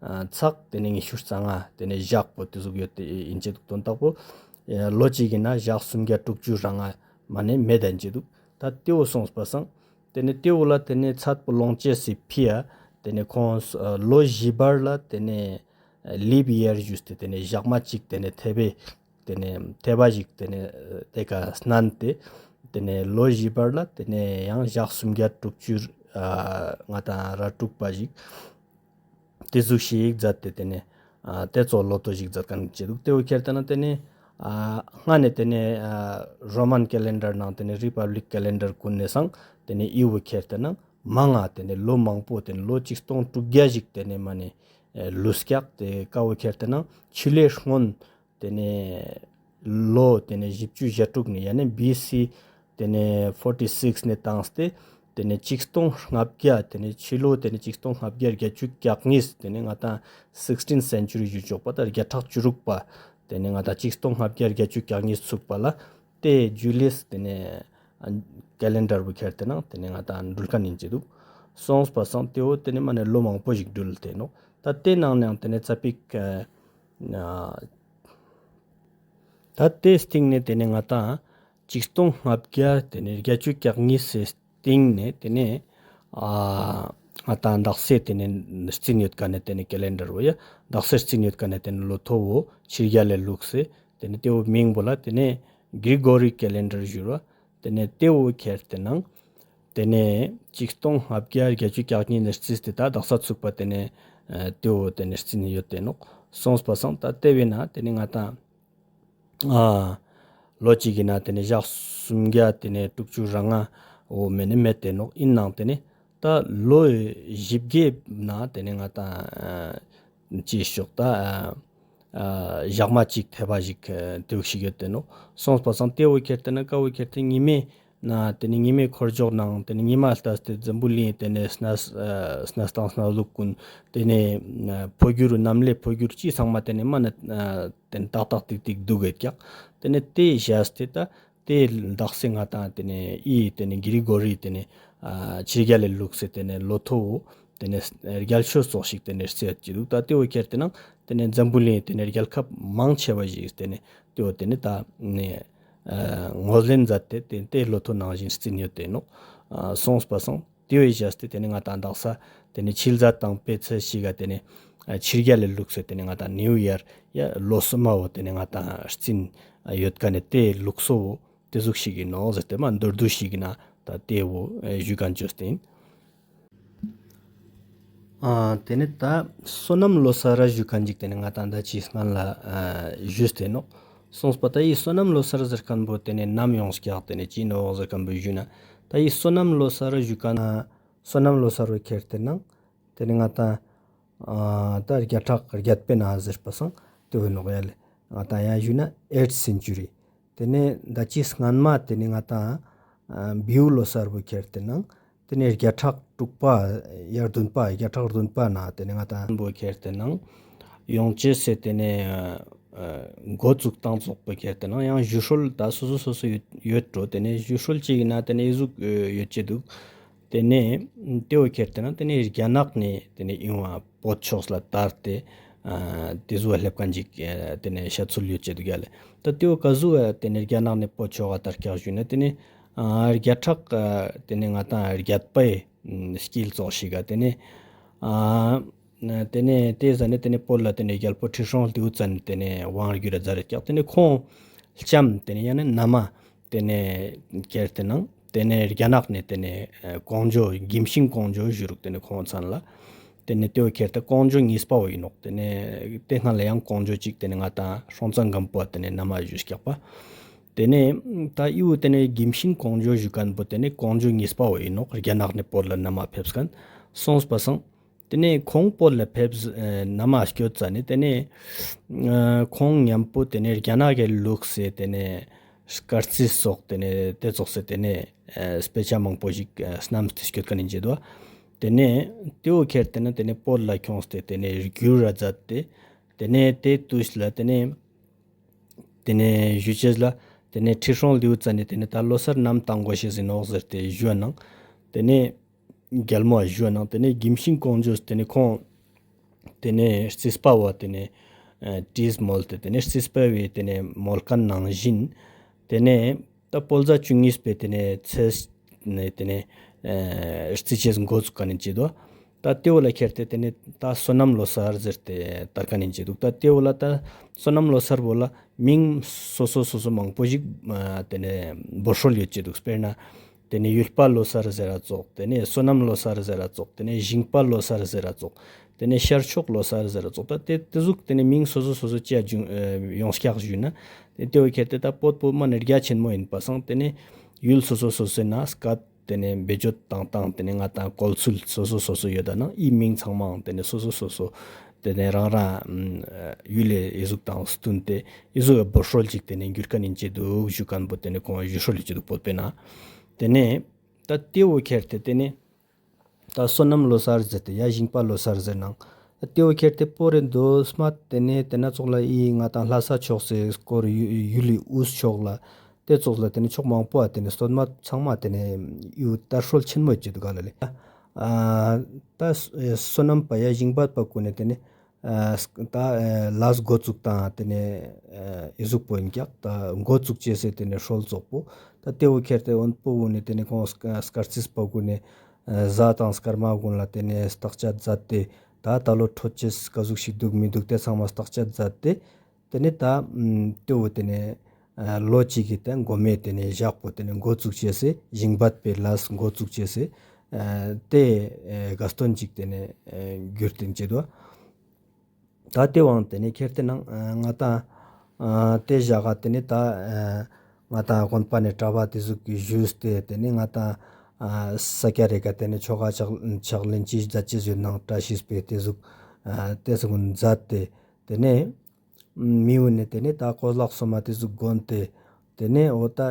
ཨ་ཚག་ཏེ་ནེ་ཉི་ཤུ་རྩ་ལྔ་ཏེ་ནེ་ཞག་པོ་ཏེ་ཟུག་ཡོད་ཏེ་ཨིན་ཅེ་དུག། དོན་དག་པོ་ལོ་གཅིག་གི་ནང་ཞག་སུམ་བརྒྱ་དྲུག་ཅུ་རེ་ལྔ་མ་ནེ་མེད་ཨིན་ཅེ་དུག། ད་ཏེའོ་སོང་པ་སང་ཏེ་ནེ་ཏེའོ་ལ་ཏེ་ནེ་ཚད་པོ་ལོངས་སྤྱོད་སི་ཕི་ཡ་ཏེ་ནེ་ཁོང་ལོ་བཞི་བར་ལ་ཏེ་ནེ་ལིབ་ཡར་ཞུས་ཏེ་ཏེ་ནེ་ཞག་མ་གཅིག་ཏེ་ནེ་ཐེ་བེ་ཏེ་ནེ་ཐེ་བ་ཞིག་ཏེ་ནེ་ཏེ་ཀ་སྣན་ཏེ་ཏེ་ནེ་ལོ་བཞི་བར་ལ་ཏེ་ནེ་ཡང་ཞག་སུམ་བརྒྱ་དྲུག་ཅུ་ཨ་ང་ཏང་ར་དྲུག་པ་ཞིག་ཏེ་ཟུག་ཞིག་མཛད་དེ་ཏེ་ནེ་ཨ་ཏེ་ཙོགས་ལོ་ཐོ་ཞིག་མཛད་ཁན་ཨིན་ཅེ་དུག། ཏེ་བོ་ཁྱེར་ཏེ་ནང་ཏེ་ནེ་ཨ་སྔ་ནེ་ཏེ་ནེ་ཨ་རོ་མན་ཀེ་ལེན་ཌར་ནང་ཏེ་ནེ་རི་པབ་ལིཀ་ཀེ་ལེན་ཌར་གུན་ནེ་སང་ཏེ་ནེ་འི་བོ་ཁྱེར་ཏེ་ནང་མང་ང་ཏེ་ནེ་ལོ་མང་པོ་ཏེ་ནེ་ལོ་ཆིག་སྟོང་དྲུག་བརྒྱ་ཞིག་ཏེ་ནེ་མ་ནེ་ཨེ་ལུས་ཀྱག། ཏེ་ཀ་བོ་ཁྱེར་ཏེ་ནང་ཆུ་ལྷའི་སྔོན་ཏེ་ནེ་ལོ་ཏེ་ནེ་བཞི་བཅུ་ཞེ་དྲུག་ནེ་ཡང་ན་བི་སི་ཏེ་ནེ་ཕོར་ཊི་སིགས་ནེ་བཏང་སྟེ་ཏེ་ནེ་ཆིག་སྟོང་ལྔ་བརྒྱ་ཏེ་ནེ་ཕྱི་ལོ་ཏེ་ནེ་ཆིག་སྟོང་ལྔ་བརྒྱ་བརྒྱད་ཅུ་གྱ་གཉིས་ཏེ་ནེ་ང་ཏང་སིགས་ཊིན་སེན་ཅུ་རི་ཞུ་ཆོག་པ་ད་བརྒྱ་ཕྲག་བཅུ་དྲུག་པ་ཏེ་ནེ་ང་ཏང་ཆིག་སྟོང་ལྔ་བརྒྱ་བརྒྱད་ཅུ་གྱ་གཉིས་ཚུགས་པ་ལ་ཏེ་ཇུ་ལི་ཡས་ཏེ་ནེ་ཀེ་ལེན་ཌར་བོ་ཁྱེར་ཏེ་ནང་ཏེ་ནེ་ང་ཏང་འགྲུལ་ཁན་ཨིན་ཅེ་དུག། སོང་པ་སང་ཏེ་བོ་ཏེ་ནེ་མ་ནེ་ལོ་མང་པོ་ཞིག་འགྲུལ་ཏེ་ནོག། ད་ཏེ་ནང་ནེ་ཡང་ཏེ་ནེ་ཙ་པིག་ཨ་ད་ཏེའི་སྟིང་ནེ་ཏེ་ནེ་ང་ཏང་ཆིག་སྟོང་ལྔ་བརྒྱ་ཏེ་ནེ་བརྒྱད་ཅུ་གྱ་གཉིས་སི་སྟིང་ནེ་ཏེ་ནེ་ཨ་ང་ཏང་དག་ས་ཏེ་ནེ་རྩིས་ཡོད་ཁན་ནི་ཏེ་ནེ་ཀེ་ལེན་ཌར་བོ་ཡ་དག་ས་རྩིས་ཡོད་ཁན་ནི་ཏེ་ནེ་ལོ་ཐོ་བོ་ཕྱི་རྒྱལ་ལས་ལུགས་སེ་ཏེ་ནེ་ཏེ་བོ་མིང་བོ་ལ་ཏེ་ནེ་གྲི་གོ་རི་ཀེ་ལེན་ཌར་ཞུ་ར། ཏེ་ནེ་ཏེ་བོ་ཁྱེར་ཏེ་ནང་ཏེ་ནེ་ཆིག་སྟོང་ལྔ་བརྒྱ་བརྒྱད་ཅུ་གྱ་གཉིས་ནེ་རྩིས་ཏེ་ད་དག་ས་ཚུགས་པ་ཏེ་ནེ་ཨ་ཏེ་བོ་ཏེ་ནེ་རྩིས་ཡོད་ཏེ་ནོག། སོང་པ་སང་ད་ཏེ་བོའི་ནང་ཏེ་ནེ་ང་ཏང་ཨ་ལོ་གཅིག་གི་ནང་ཏེ་ནེ་ཞག་སུམ་བརྒྱ་ཏེ་ནེ་དྲུག་ཅུ་རེ་ལྔ་བོ་མ་ནེ་མེད་ཏེ་ནོག། ཨིན་ནའང་ཏེ་ནེ་ད་ལོ་བཞི་བརྒྱའི་ནང་ཏེ་ནེ་ང་ཏང་ཨ་ཅི་ཤོག་ད་ཨ་ཨ་ཞག་མ་གཅིག་ཐེ་བ་ཞིག་ཨ་ཏེ་བོ་ཞིག་ཡོད་ཏེ་ནོག། སོང་པ་སང་ཏེ་བོ་ཁྱེར་ཏེ་ན་ཀ་བོ་ཁྱེར་ཏེ་ཉི་མའི་ནང་ཏེ་ནེ་ཉི་མའི་འཁོར་རྒྱུག་ནང་ཏེ་ནེ་ཉི་མ་ལྟས་ཏེ་འཛམ་བུ་གླིང་ཏེ་ནེ་གནས་ཨ་གནས་སྟངས་གནས་ལུགས་གུན་ཏེ་ནེ་ཨ་འཕོ་འགྱུར་གནམ་ལས་འཕོ་འགྱུར་ཅི་ཚང་མ་ཏེ་ནེ་མ་ནེ་ཨ་ཏེ་ནེ་ཏག་ཏག་ཏིག་ཏིག་དུག་གེད་ཀྱག། ཏེ་ནེ་ཏེ་ཞག་སྟེ་ད་ཏེ་དག་ས་ང་ཏང་ཏེ་ནེ་འི་ཏེ་ནེ་གྲི་གོ་རི་ཏེ་ནེ་ཨ་ཕྱི་རྒྱལ་ལས་ལུགས་སེ་ཏེ་ནེ་ལོ་ཐོ་བོ་ཏེ་ནེ་རྒྱལ་ཤོས་ཙོགས་ཤིག་ཏེ་ནེ་རྩི་ཡོད་ཅེ་དུག། ད་ཏེ་བོ་ཁྱེར་ཏེ་ནང་ཏེ་ནེ་འཛམ་བུ་གླིང་ཏེ་ནེ་རྒྱལ་ཁབ་མང་ཆེ་བ་ཞིག་ཏེ་ནེ་ཏེ་བོ་ཏེ་ནེ་ད་ནེ་ཨ་ངོས་ལེན་མཛད་དེ་ཏེ་ཏེ་ལོ་ཐོ་ནང་བཞིན་རྩི་ཡོད་ཏེ་ནོག། ཨ་སོང་པ་སང་ཏེ་བོ་ཞག་སྟེ་ཏེ་ནེ་ང་ཏང་དག་ས་ཏེ་ནེ་ཕྱི་ཟླ་དང་པོའི་ཚེས་ཤིག་ག་ཏེ་ནེ་ཨ་ཕྱི་རྒྱལ་ལས་ལུགས་སེ་ཏེ་ནེ་ང་ཏང་ནིའུ་ཡར་ཡ་ལོ་སོ་མ་བོ་ཏེ་ནེ་ང་ཏང་རྩི་ཡོད་ཁན་ནི་ཏེ་ལུགས་སྲོལ་བོ་ཏེ་ཟུག་ཤིག་ཨིན་ནོག་ཟེར་ཏེ་མ་མདོར་བསྡུས་ཤིག་ཨིན་ན་ད་ཏེ་བོ་ཨེ་ཞུ་ཁན་ཅོས་ཏེ་ཨིན། ཨ་ཏེ་ནེ་ད་སོ་ནམ་ལོ་གསར་ཞུ་ཁན་ཅིག་ཏེ་ནེ་ང་ཏང་ད་ཅི་སྔན་ལ་ཨ་ཞུས་ཏེ་ནོག། སོང་པ་ད་འི་སོ་ནམ་ལོ་གསར་ཟེར་ཁན་བོ་ཏེ་ནེ་ནམ་ཡོངས་ཀྱག་ཏེ་ནེ་ཅི་ནོག་ཟེར་ཁན་བོ་ཞུ་ན་ད་འི་སོ་ནམ་ལོ་གསར་ཞུ་ཁན་ཨ་སོ་ནམ་ལོ་གསར་བོ་ཁྱེར་ཏེ་ནང་ཏེ་ནེ་ང་ཏང་ཨ་ད་བརྒྱ་ཕྲག་བརྒྱད་པའི་ནང་ཟེར་པ་སང་ཏེ་བོ་ནོག་ཡ་ལེ། ང་ཏང་ཡང་ཞུ་ན་ཨེཊ་སེན་ཅུ་རི། ཏེ་ནེ་ད་ཅི་སྔན་མ་ཏེ་ནེ་ང་ཏང་ཨ་བེའུ་ལོ་གསར་བོ་ཁྱེར་ཏེ་ནང་ཏེ་ནེ་བརྒྱ་ཕྲག་དྲུག་པ་ཡར་བདུན་པ་བརྒྱ་ཕྲག་བདུན་པ་ནང་ཏེ་ནེ་ང་ཏང་བོ་ཁྱེར་ཏེ་ནང་ཡོང་ཅེས་སེ་ཏེ་ནེ་ཨ་ འགོ་བཙུགས་བཏང་ཙོགས་པོ་ཁྱེར་ཏེ་ན་ཡང་ཞུ་སྲོལ་ད་སོ་སོ་སོ་སོ་ཡོད་ཡོད་འགྲོ། ཏེ་ནེ་ཞུ་སྲོལ་ཅིག་ཨིན་ན་ཏེ་ནེ་ཨི་ཟུག་ཡོད་ཅེ་དུག། ཏེ་ནེ་ཏེ་བོ་ཁྱེར་ཏེ་ན་ཏེ་ནེ་རྒྱ་ནག་ནེ་ཏེ་ནེ་ཨིན་བ་བོད་ཕྱོགས་ལ་དར་ཏེ་ཏེ་ཟུག་སླེབས་ཁན་ཅིག་ཏེ་ནེ་བཤད་ཚུལ་ཡོད་ཅེ་དུག་ཡ་ལེ། ད་ཏེ་བོ་ཀ་ཟུག་ཏེ་ནེ་རྒྱ་ནག་ནེ་བོད་ཕྱོགས་ལ་དར་ཀྱག་ཞུས་ན་ཏེ་ནེ་ཨ་བརྒྱ་ཕྲག་ཨ་ཏེ་ནེ་ང་ཏང་བརྒྱད་པའི་ཨ་དཀྱིལ་ཙོགས་ཤིག་ག་ཏེ་ནེ་ཨ་ཏེ་ནེ་ཏེ་ཟ་ནེ་ཏེ་ནེ་བོད་ལ་ཏེ་ནེ་རྒྱལ་པོ་ཁྲི་སྲོང་ལྡེའུ་བཙན་ཏེ་ནེ་དབང་བསྒྱུར་ར་མཛད་དེ་ཀྱག། ཏེ་ནེ་ཁོང་ལྕམ་ཏེ་ནེ་ཡང་ན་མནའ་མ་ཏེ་ནེ་ཁྱེར་ཏེ་ནང་ཏེ་ནེ་རྒྱ་ནག་ནེ་ཏེ་ནེ་ཨ་ཀོང་ཇོ་གིམ་ཤིང་ཀོང་ཇོ་ཞུ་རུག། ཏེ་ནེ་ཁོང་མཚན་ལ་ཏེ་ནེ་ཏེ་བོ་ཁྱེར་ཏེ་ཀོང་ཇོ་གཉིས་པ་བོ་ཨིན་ནོག། ཏེ་ནེ་ཏེ་སྔ་ལ་ཡང་ཀོང་ཇོ་ཅིག་ཏེ་ནེ་ང་ཏང་སྲོང་བཙན་སྒམ་པོ་ཏེ་ནེ་མནའ་མ་ཞུས་ཀྱག་པ། ཏེ་ནེ་ད་ཨི་བོ་ཏེ་ནེ་གིམ་ཤིང་ཀོང་ཇོ་ཞུ་ཁན་བོ་ཏེ་ནེ་ཀོང་ཇོ་གཉིས་པ་བོ་ཨིན་ནོག། རྒྱ་ནག་ནེ་བོད་ལ་མནའ་མ་ཕེབས་ཁན་སོང་པ་སང་། ཏེ་ནེ་ཁོང་བོད་ལ་ཕེབས་ཨ་མནའ་མ་སྐྱོད་ཙ་ནེ་ཏེ་ནེ་ཨ་ཁོང་ཉམ་པོ་ཏེ་ནེ་རྒྱ་ནག་གི་ལུགས་སི་ཏེ་ནེ་སྐར་རྩིས་སོགས་ཏེ་ནེ་ཏེ་ཙོགས་སི་ཏེ་ནེ་ཨ་སྤེ་ཆ་མང་པོ་ཞིག་ཨ་སྣམས་ཏེ་སྐྱོད་ཁན་ཨིན་ཅེ་དུག། ཏེ་ནེ་ཏེ་བོ་ཁྱེར་ཏེ་ན་ཏེ་ནེ་བོད་ལ་ཁྱོངས་ཏེ་ཏེ་ནེ་བསྒྱུར་ར་མཛད་དེ་ཏེ་ནེ་ཏེ་དུས་ལ་ཏེ་ནེ་ཏེ་ནེ་ཞུ་ཅེས་ལ་ཏེ་ནེ་ཁྲི་སྲོང་ལྡེའུ་བཙན་ནི་ཏེ་ནེ་ད་ལོ་གསར་ནམ་བཏང་གོས་ཤེས་ཨིན་ནོག་ཟེར་ཏེ་ཞུ་ནང་། ཏེ་ནེ་རྒྱལ་མོ་ཞུ་ནང་ཏེ་ནེ་གིམ་ཤིང་ཀོང་ཇོས་ཏེ་ནེ་ཁོང་ཏེ་ནེ་རྩིས་པ་བོ་ཏེ་ནེ་ཨ་དྲིས་མོལ་ཏེ་ཏེ་ནེ་རྩིས་པ་བོའི་ཏེ་ནེ་མོལ་ཁན་ནང་བཞིན་ཏེ་ནེ་ད་བོད་ཟླ་བཅུ་གཉིས་པའི་ཏེ་ནེ་ཚེས་ནེ་ཏེ་ནེ་ཨ་རྩི་ཅེས་འགོ་བཙུགས་ཁན་ཨིན་ཅེ་དུག། ད་ཏེ་བོ་ལ་ཁྱེར་ཏེ་ཏེ་ནེ་ད་སོ་ནམ་ལོ་གསར་ཟེར་ཏེ་དར་ཁན་ཨིན་ཅེ་དུག། ད་ཏེ་བོ་ལ་ད་སོ་ནམ་ལོ་གསར་བོ་ལ་མིང་སོ་སོ་སོ་སོ་མང་པོ་ཞིག་ཨ་ཏེ་ནེ་བོད་སྲོལ་ཡོད་ཅེ་དུག། དཔེར་ན་ཏེ་ནེ་ཡུལ་པ་ལོ་གསར་ཟེར་ར་ཙོགས། ཏེ་ནེ་སོ་ནམ་ལོ་གསར་ཟེར་ར་ཙོགས། ཏེ་ནེ་ཞིང་པ་ལོ་གསར་ཟེར་ར་ཙོགས། ཏེ་ནེ་ཤར་ཕྱོགས་ལོ་གསར་ཟེར་ར་ཙོགས། ད་ཏེ་ཏེ་ཟུག་ཏེ་ནེ་མིང་སོ་སོ་སོ་སོ་ཅི་ཡ་ཡོངས་ཀྱག་ཞུས་ན། ཏེ་ཏེ་བོ་ཁྱེར་ཏེ་ད་བོད་པོ་མ་ནེ་རྒྱ་ཆེན་མོ་ཨིན་པ་སང་ཏེ་ནེ་ཡུལ་སོ་སོ་སོ་སོའི་ནང་སྐད་ཏེ་ནེ་བེད་སྤྱོད་བཏང་སྟངས་ཏེ་ནེ་ང་ཏང་བཀོལ་ཚུལ་སོ་སོ་སོ་སོ་ཡོད་ད་ནང་ཨི་མིང་ཚང་མའང་ཏེ་ནེ་སོ་སོ་སོ་སོ་ཏེ་ནེ་རང་རང་ཨ་ཡུལ་ལི་ཨི་ཟུག་དང་བསྟུན་ཏེ་ཨི་ཟུག་བོད་སྲོལ་ཅིག་ཏེ་ནེ་འགྱུར་ཁན་ཨིན་ཅེ་དུག་ཞུ་ཁན་བོ་ཏེ་ནེ་ཁོང་ཞུ་སྲོལ་ཡོད་ཅེ་དུག་བོད་པའི་ནང་། ཏེ་ནེ་ད་ཏེ་བོ་ཁྱེར་ཏེ་ཏེ་ནེ་ད་སོ་ནམ་ལོ་གསར་ཟེར་ཏེ་ཡ་ཞིང་པ་ལོ་གསར་ཟེར་ནང་ད་ཏེ་བོ་ཁྱེར་ཏེ་བོད་རི་མདོ་སྨད་ཏེ་ནེ་ཏེ་ན་ཙོགས་ལ་ཨི་ང་ཏང་ལྷ་ས་ཕྱོགས་སི་སྐོར་ཡུལ་ཡུལ་ལི་དབུས་ཕྱོགས་ལ་ཏེ་ཙོགས་ལ་ཏེ་ནེ་ཕྱོགས་མང་པོ་ཨ་ཏེ་ནེ་སྟོད་སྨད་ཚང་མ་ཏེ་ནེ་ཡུལ་དར་སྲོལ་ཆེན་མོ་ཡོད་ཅེ་དུག་ག་ལ་ལེ། ཨ་ད་སོ་ནམ་པ་ཡ་ཞིང་པ་པ་ཀུན་ནེ་ཏེ་ནེ་ཨ་ད་ཨ་ལས་འགོ་བཙུགས་དང་ཏེ་ནེ་ཨ་ཨི་ཟུག་པོ་ཨིན་ཀྱག། ད་འགོ་བཙུགས་ཅེས་སི་ཏེ་ནེ་སྲོལ་ཙོགས་པོ་ད་ཏེ་བོ་ཁྱེར་ཏེ་དབོན་པོ་གུན་ནེ་ཏེ་ནེ་ཁོང་སྐར་རྩིས་པ་གུན་ནེ་ཨ་གཟའ་དང་སྐར་མ་གུན་ལ་ཏེ་ནེ་བརྟག་དཔྱད་མཛད་དེ་ད་ད་ལོ་འཕྲོད་ཅེས་ཀ་ཟུག་ཞིག་དུག་མི་དུག་ཏེ་ཚང་མ་བརྟག་དཔྱད་མཛད་དེ་ཏེ་ནེ་ད་ཨ་ཏེ་བོ་ཏེ་ནེ་ཨ་ལོ་གཅིག་གི་ཏེ་གོ་མེ་ཏེ་ནེ་ཞག་པོ་ཏེ་ནེ་འགོ་བཙུགས་ཅེས་སི་ཞིང་པ་པའི་ལས་འགོ་བཙུགས་ཅེས་སི་ཨ་ཏེ་ཨ་དགའ་སྟོན་ཅིག་ཏེ་ནེ་ཨ་གྱུར་ཏེ་ཨིན་ཅེ་དུག། ད་ཏེ་བོའང་ཏེ་ནེ་ཁྱེར་ཏེ་ནང་ཨ་ང་ཏང་ཨ་ཏེ་ཞག་ག་ཏེ་ནེ་ད་ཨ་ང་ཏང་དགོན་པ་ནེ་གྲྭ་པ་ཏེ་ཟུག་གི་ཞུས་ཏེ་ཏེ་ནེ་ང་ཏང་ཨ་ས་སྐྱ་རེ་ག་ཏེ་ནེ་ཆོ་ག་ཕྱག་ཕྱག་ལེན་ཅི་མཛད་ཅི་ཟེར་ནང་བཀྲ་ཤིས་པའི་ཏེ་ཟུག་ཨ་ཏེ་ཟུག་མཛད་དེ་ཏེ་ནེ་མི་བོ་ནེ་ཏེ་ནེ་ད་ཀོ་ལག་སོ་མ་ཏེ་ཟུག་གོན་ཏེ་ཏེ་ནེ་འོ་ད་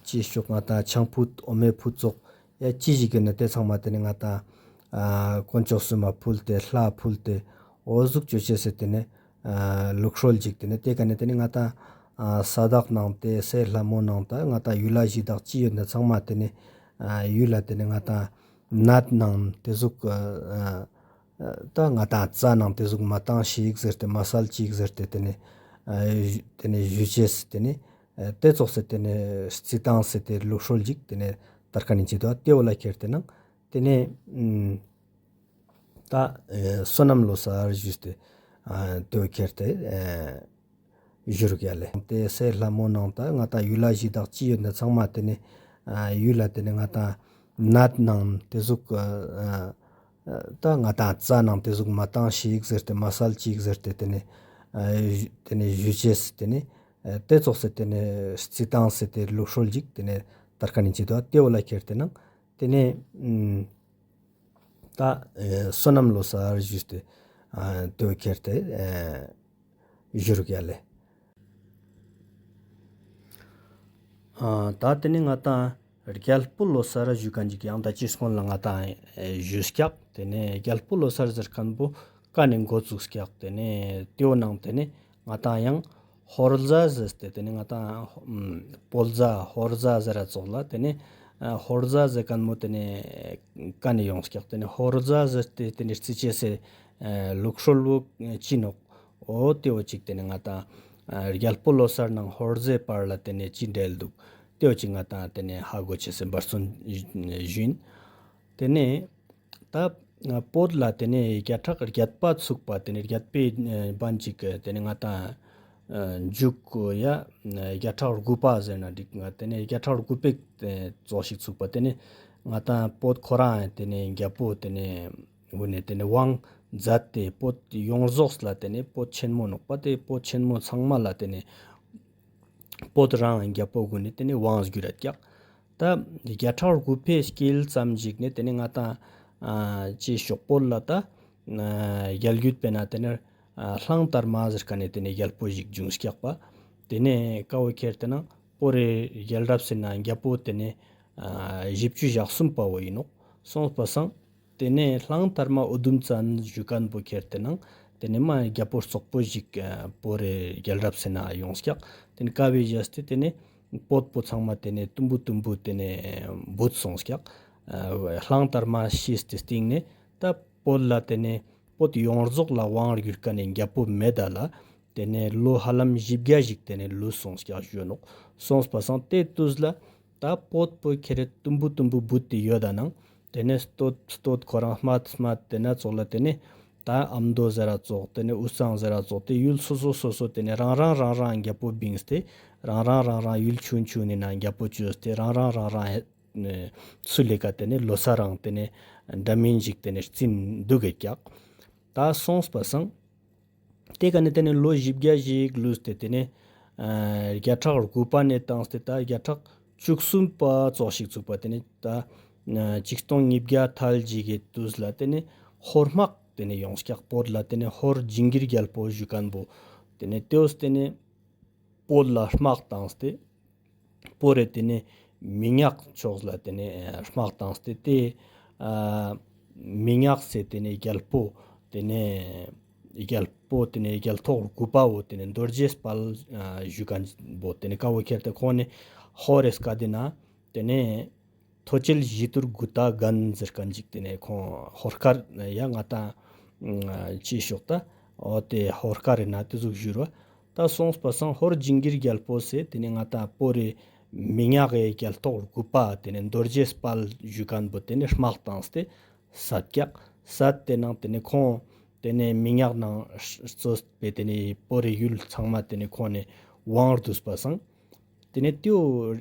ཅི་ཤོག་ང་ཏང་ཆང་ཕུད་འོ་མའི་ཕུད་ཙོགས་ཡ་ཅི་ཞིག་གི་ནེ་ཏེ་ཚང་མ་ཏེ་ནེ་ང་ཏང་ཨ་དཀོན་མཆོག་གསུམ་མ་ཕུལ་ཏེ་ལྷ་ཕུལ་ཏེ་འོ་ཟུག་ཅོ་ཅེས་སི་ཏེ་ནེ་ཨ་ལུགས་སྲོལ་ཅིག་ཏེ་ནེ་ཏེ་ཀ་ནེ་ཏེ་ནེ་ང་ཏང་ཨ་ས་བདག་ནང་ཏེ་སའི་ལྷ་མོ་ནང་ད་ང་ཏང་ཡུལ་ལྷ་གཞི་བདག་ཅི་ཡོད་ན་ཚང་མ་ཏེ་ནེ་ཨ་ཡུལ་ལ་ཏེ་ནེ་ང་ཏང་ནད་ནང་ཏེ་ཟུག་ཨ་ཨ་ད་ང་ཏང་རྩ་ནང་ཏེ་ཟུག་མ་བཏང་ཞིག་ཟེར་ཏེ་མ་སལ་ཅིག་ཟེར་ཏེ་ཏེ་ནེ་ཨ་ཏེ་ནེ་ཞུ་ཅེས་སི་ཏེ་ནེ་ཨ་ཏེ་ཙོགས་སི་ཏེ་ནེ་རྩི་སྟངས་སི་ཏེ་ལུགས་སྲོལ་ཅིག་ཏེ་ནེ་དར་ཁན་ཨིན་ཅེ་དུག། ཏེ་བོ་ལ་ཁྱེར་ཏེ་ནང་ཏེ་ནེ་ཨ་ད་ཨ་སོ་ནམ་ལོ་གསར་ཞུས་ཏེ་ཨ་ཏེ་བོ་ཁྱེར་ཏེ་ཨ་ཞུ་རུག་ཡ་ལེ། ཏེ་སའི་ལྷ་མོ་ནང་ད་ང་ཏང་ཡུལ་ལྷ་གཞི་བདག་ཅི་ཡོད་ན་ཚང་མ་ཏེ་ནེ་ཨ་ཡུལ་ལ་ཏེ་ནེ་ང་ཏང་ནད་ནང་ཏེ་ཟུག་ཨ་ཨ་ད་ང་ཏང་རྩ་ནང་ཏེ་ཟུག་མ་བཏང་ཞིག་ཟེར་ཏེ་མ་སལ་ཅིག་ཟེར་ཏེ་ཏེ་ནེ་ཨ་ཏེ་ནེ་ཞུ་ཅེས་སི་ཏེ་ནེ་ཨ་ཏེ་ཙོགས་སི་ཏེ་ནེ་རྩི་སྟངས་སི་ཏེ་ལུགས་སྲོལ་ཅིག་ཏེ་ནེ་དར་ཁན་ཨིན་ཅེ་དུག། ཏེ་བོ་ལ་ཁྱེར་ཏེ་ནང་ཏེ་ནེ་ཨ་ད་ཨ་སོ་ནམ་ལོ་གསར་ཞུས་ཏེ་ཨ་ཏེ་བོ་ཁྱེར་ཏེ་ཨ་ཞུ་རུག་ཡ་ལེ། ཨ་ད་ཏེ་ནེ་ང་ཏང་རྒྱལ་པོ་ལོ་གསར་ཞུ་ཁན་ཅིག་ཡང་ད་ཅི་སྔོན་ལ་ང་ཏང་ཨ་ཞུས་ཀྱག། ཏེ་ནེ་རྒྱལ་པོ་ལོ་གསར་ཟེར་ཁན་བོ་ཀ་ནེ་འགོ་བཙུགས་ཀྱག། ཏེ་ནེ་ཏེ་བོ་ནང་ཏེ་ནེ་ང་ཏང་ཡང་ ཧོར་ཟླ་ཟེར་ཏེ་ཏེ་ནེ་ང་ཏང་ཨམ་བོད་ཟླ་ཧོར་ཟླ་ཟེར་ར་ཙོགས་ལ་ཏེ་ནེ་ཨ་ཧོར་ཟླ་ཟེར་ཁན་བོ་ཏེ་ནེ་ཀ་ནེ་ཡོངས་ཀྱག། ཏེ་ནེ་ཧོར་ཟླ་ཟེར་ཏེ་ཏེ་ནེ་རྩི་ཅེས་སི་ཨ་ལུགས་སྲོལ་བོ་ཨ་ཅི་ནོག། འོ་ཏེ་བོ་ཅིག་ཏེ་ནེ་ང་ཏང་ཨ་རྒྱལ་པོ་ལོ་གསར་ནང་ཧོར་ཟླའི་བར་ལ་ཏེ་ནེ་ཅི་འབྲེལ་དུག། ཏེ་བོ་ཅིག་ང་ཏང་ཏེ་ནེ་ཧ་གོ་ཅེས་སི་འབད་བརྩོན་ཞུ་ཨིན། ཏེ་ནེ་ད་བོད་ལ་ཏེ་ནེ་བརྒྱ་ཕྲག་བརྒྱད་པ་ཚུགས་པ་ཏེ་ནེ་བརྒྱད་པའི་བན་ཅིག་ཏེ་ནེ་ང་ཏང་ཨ་མཇུག་གུ་ཡ་བརྒྱ་ཕྲག་དགུ་པ་ཟེར་ན་འགྲིག། ང་ཏེ་ནེ་བརྒྱ་ཕྲག་དགུ་པའི་ཙོགས་ཤིག་ཚུགས་པ་ཏེ་ནེ་ང་ཏང་བོད་ཁོ་རང་ཏེ་ནེ་རྒྱལ་པོ་ཏེ་ནེ་གུན་ནེ་ཏེ་ནེ་དབང་མཛད་དེ་བོད་ཡོངས་རྫོགས་ལ་ཏེ་ནེ་བོད་ཆེན་མོ་ནོག་པ་ཏེ་བོད་ཆེན་མོ་ཚང་མ་ལ་ཏེ་ནེ་བོད་རང་རྒྱལ་པོ་གུན་ནེ་ཏེ་ནེ་དབང་བསྒྱུར་ར་ཀྱག། ད་བརྒྱ་ཕྲག་དགུ་པའི་དཀྱིལ་ཙམ་ཞིག་ནེ་ཏེ་ནེ་ང་ཏང་ཨ་ཅི་ཤོག་བོད་ལ་ད་ཨ་རྒྱལ་བརྒྱུད་པའི་ནང་ཏེ་ནེ་ཨ་གླང་དར་མ་ཟེར་ཁན་ནི་ཏེ་ནེ་རྒྱལ་པོ་ཞིག་བྱུང་ཀྱག་པ། ཏེ་ནེ་ཀ་བོ་ཁྱེར་ཏེ་ན་བོད་རི་རྒྱལ་རབས་སི་ནང་རྒྱལ་པོ་ཏེ་ནེ་ཨ་བཞི་བཅུ་ཞེ་གསུམ་པ་བོ་ཨིན་ནོག། སོང་པ་སང་ཏེ་ནེ་གླང་དར་མ་འུ་དུམ་བཙན་ཞུ་ཁན་བོ་ཁྱེར་ཏེ་ནང་ཏེ་ནེ་མ་རྒྱལ་པོ་རྩོག་པོ་ཞིག་ཨ་བོད་རི་རྒྱལ་རབས་སི་ནང་ཡོངས་ཀྱག། ཏེ་ནེ་ཀ་བོའི་རྗེས་ཏེ་ཏེ་ནེ་བོད་པོ་ཚང་མ་ཏེ་ནེ་དུམ་བུ་དུམ་བུ་ཏེ་ནེ་བུད་སོང་ཀྱག། ཨ་གླང་དར་མ་ཤི་སྟེ་སྟིང་ནེ་ད་བོད་ལ་ཏེ་ནེ་བོད་ཡོངས་རྫོགས་ལ་དབང་བསྒྱུར་ཁན་ནི་རྒྱལ་པོ་མེད་ད་ལ་ཏེ་ནེ་ལོ་ཧ་ལམ་བཞི་བརྒྱ་ཞིག་ཏེ་ནེ་ལུས་སོང་ཀྱག་ཞུ་ནོག། སོང་པ་སང་ཏེ་ཏུས་ལ་ད་བོད་པོ་ཁྱེར་རེ་དུམ་བུ་དུམ་བུ་བུད་དེ་ཡོད་ད་ནང་ཏེ་ནེ་སྟོད་སྟོད་ཁོ་རང་སྨད་སྨད་ཏེ་ན་ཙོགས་ལ་ཏེ་ནེ་ད་ཨ་མདོ་ཟེར་ར་ཙོགས་ཏེ་ནེ་དབུས་གཙང་ཟེར་ར་ཙོགས་ཏེ་ཡུལ་སོ་སོ་སོ་སོ་ཏེ་ནེ་རང་རང་རང་རང་རྒྱལ་པོ་བིངས་ཏེ་རང་རང་རང་རང་ཡུལ་ཆུང་ཆུང་ནི་ནང་རྒྱལ་པོ་བཅོས་ཏེ་རང་རང་རང་རང་ཚུལ་ལས་ཀ་ཏེ་ནེ་ལོ་གསར་རང་ཏེ་ནེ་འདྲ་མིན་ཞིག་ཏེ་ནེ་རྩིས་དུག་གི་ཀྱག། ད་སོང་པ་སང་ཏེ་ཀ་ནེ་ཏེ་ནེ་ལོ་བཞི་བརྒྱ་ཞིག་ལུས་ཏེ་ཏེ་ནེ་ཨ་བརྒྱ་ཕྲག་དགུ་པ་ནེ་བཏང་སྟེ་ད་བརྒྱ་ཕྲག་བཅུ་གསུམ་པ་ཙོགས་ཤིག་ཚུགས་པ་ཏེ་ནེ་ད་ཨ་ཆིག་སྟོང་ཉིས་བརྒྱ་ཐལ་ཞིག་གི་ཏུས་ལ་ཏེ་ནེ་ཧོར་དམག་ཏེ་ནེ་ཡོངས་ཀྱག། བོད་ལ་ཏེ་ནེ་ཧོར་ཇིང་གིར་རྒྱལ་པོ་ཞུ་ཁན་བོ་ཏེ་ནེ་ཏེའོ་ཏེ་ནེ་བོད་ལ་དམག་བཏང་སྟེ་བོད་རི་ཏེ་ནེ་མི་ཉག་ཕྱོགས་ལ་ཏེ་ནེ་དམག་བཏང་སྟེ་ཏེ་ཨ་མི་ཉག་སི་ཏེ་ནེ་རྒྱལ་པོ་ཏེ་ནེ་རྒྱལ་པོ་ཏེ་ནེ་རྒྱལ་ཐོག་དགུ་པ་བོ་ཏེ་ནེ་རྡོ་རྗེ་དཔལ་ཨ་ཞུ་ཁན་བོ་ཏེ་ནེ་ཀ་བོ་ཁྱེར་ཏེ་ཁོང་ནེ་ཧོར་རི་སྐད་དི་ནང་ཏེ་ནེ་མཐོ་ལྕེ་བཞི་ཏུར་གུ་ཏ་གན་ཟེར་ཁན་ཅིག་ཏེ་ནེ་ཁོང་ཧོར་ཁ་ཡ་ང་ཏང་ཅི་ཤོག་ད་འོ་ཏེ་ཧོར་ཁ་རི་ནང་ཏེ་ཟུག་བཞུར་བ། ད་སོང་པ་སང་ཧོར་ཇིང་གིར་རྒྱལ་པོ་སི་ཏེ་ནེ་ང་ཏང་བོད་རི་མི་ཉག་གི་རྒྱལ་ཐོག་དགུ་པ་ཏེ་ནེ་རྡོ་རྗེ་དཔལ་ཞུ་ཁན་བོ་ཏེ་ནེ་དམག་བཏང་སྟེ་བསད་ཀྱག། བསད་ཏེ་ནང་ཏེ་ནེ་ཁོང་ཏེ་ནེ་མི་ཉག་ནང་གཙོས་པའི་ཏེ་ནེ་བོད་རི་ཡུལ་ཚང་མ་ཏེ་ནེ་ཁོང་ནེ་དབང་བསྡུས་པ་སང་ཏེ་ནེ་ཏེའོ་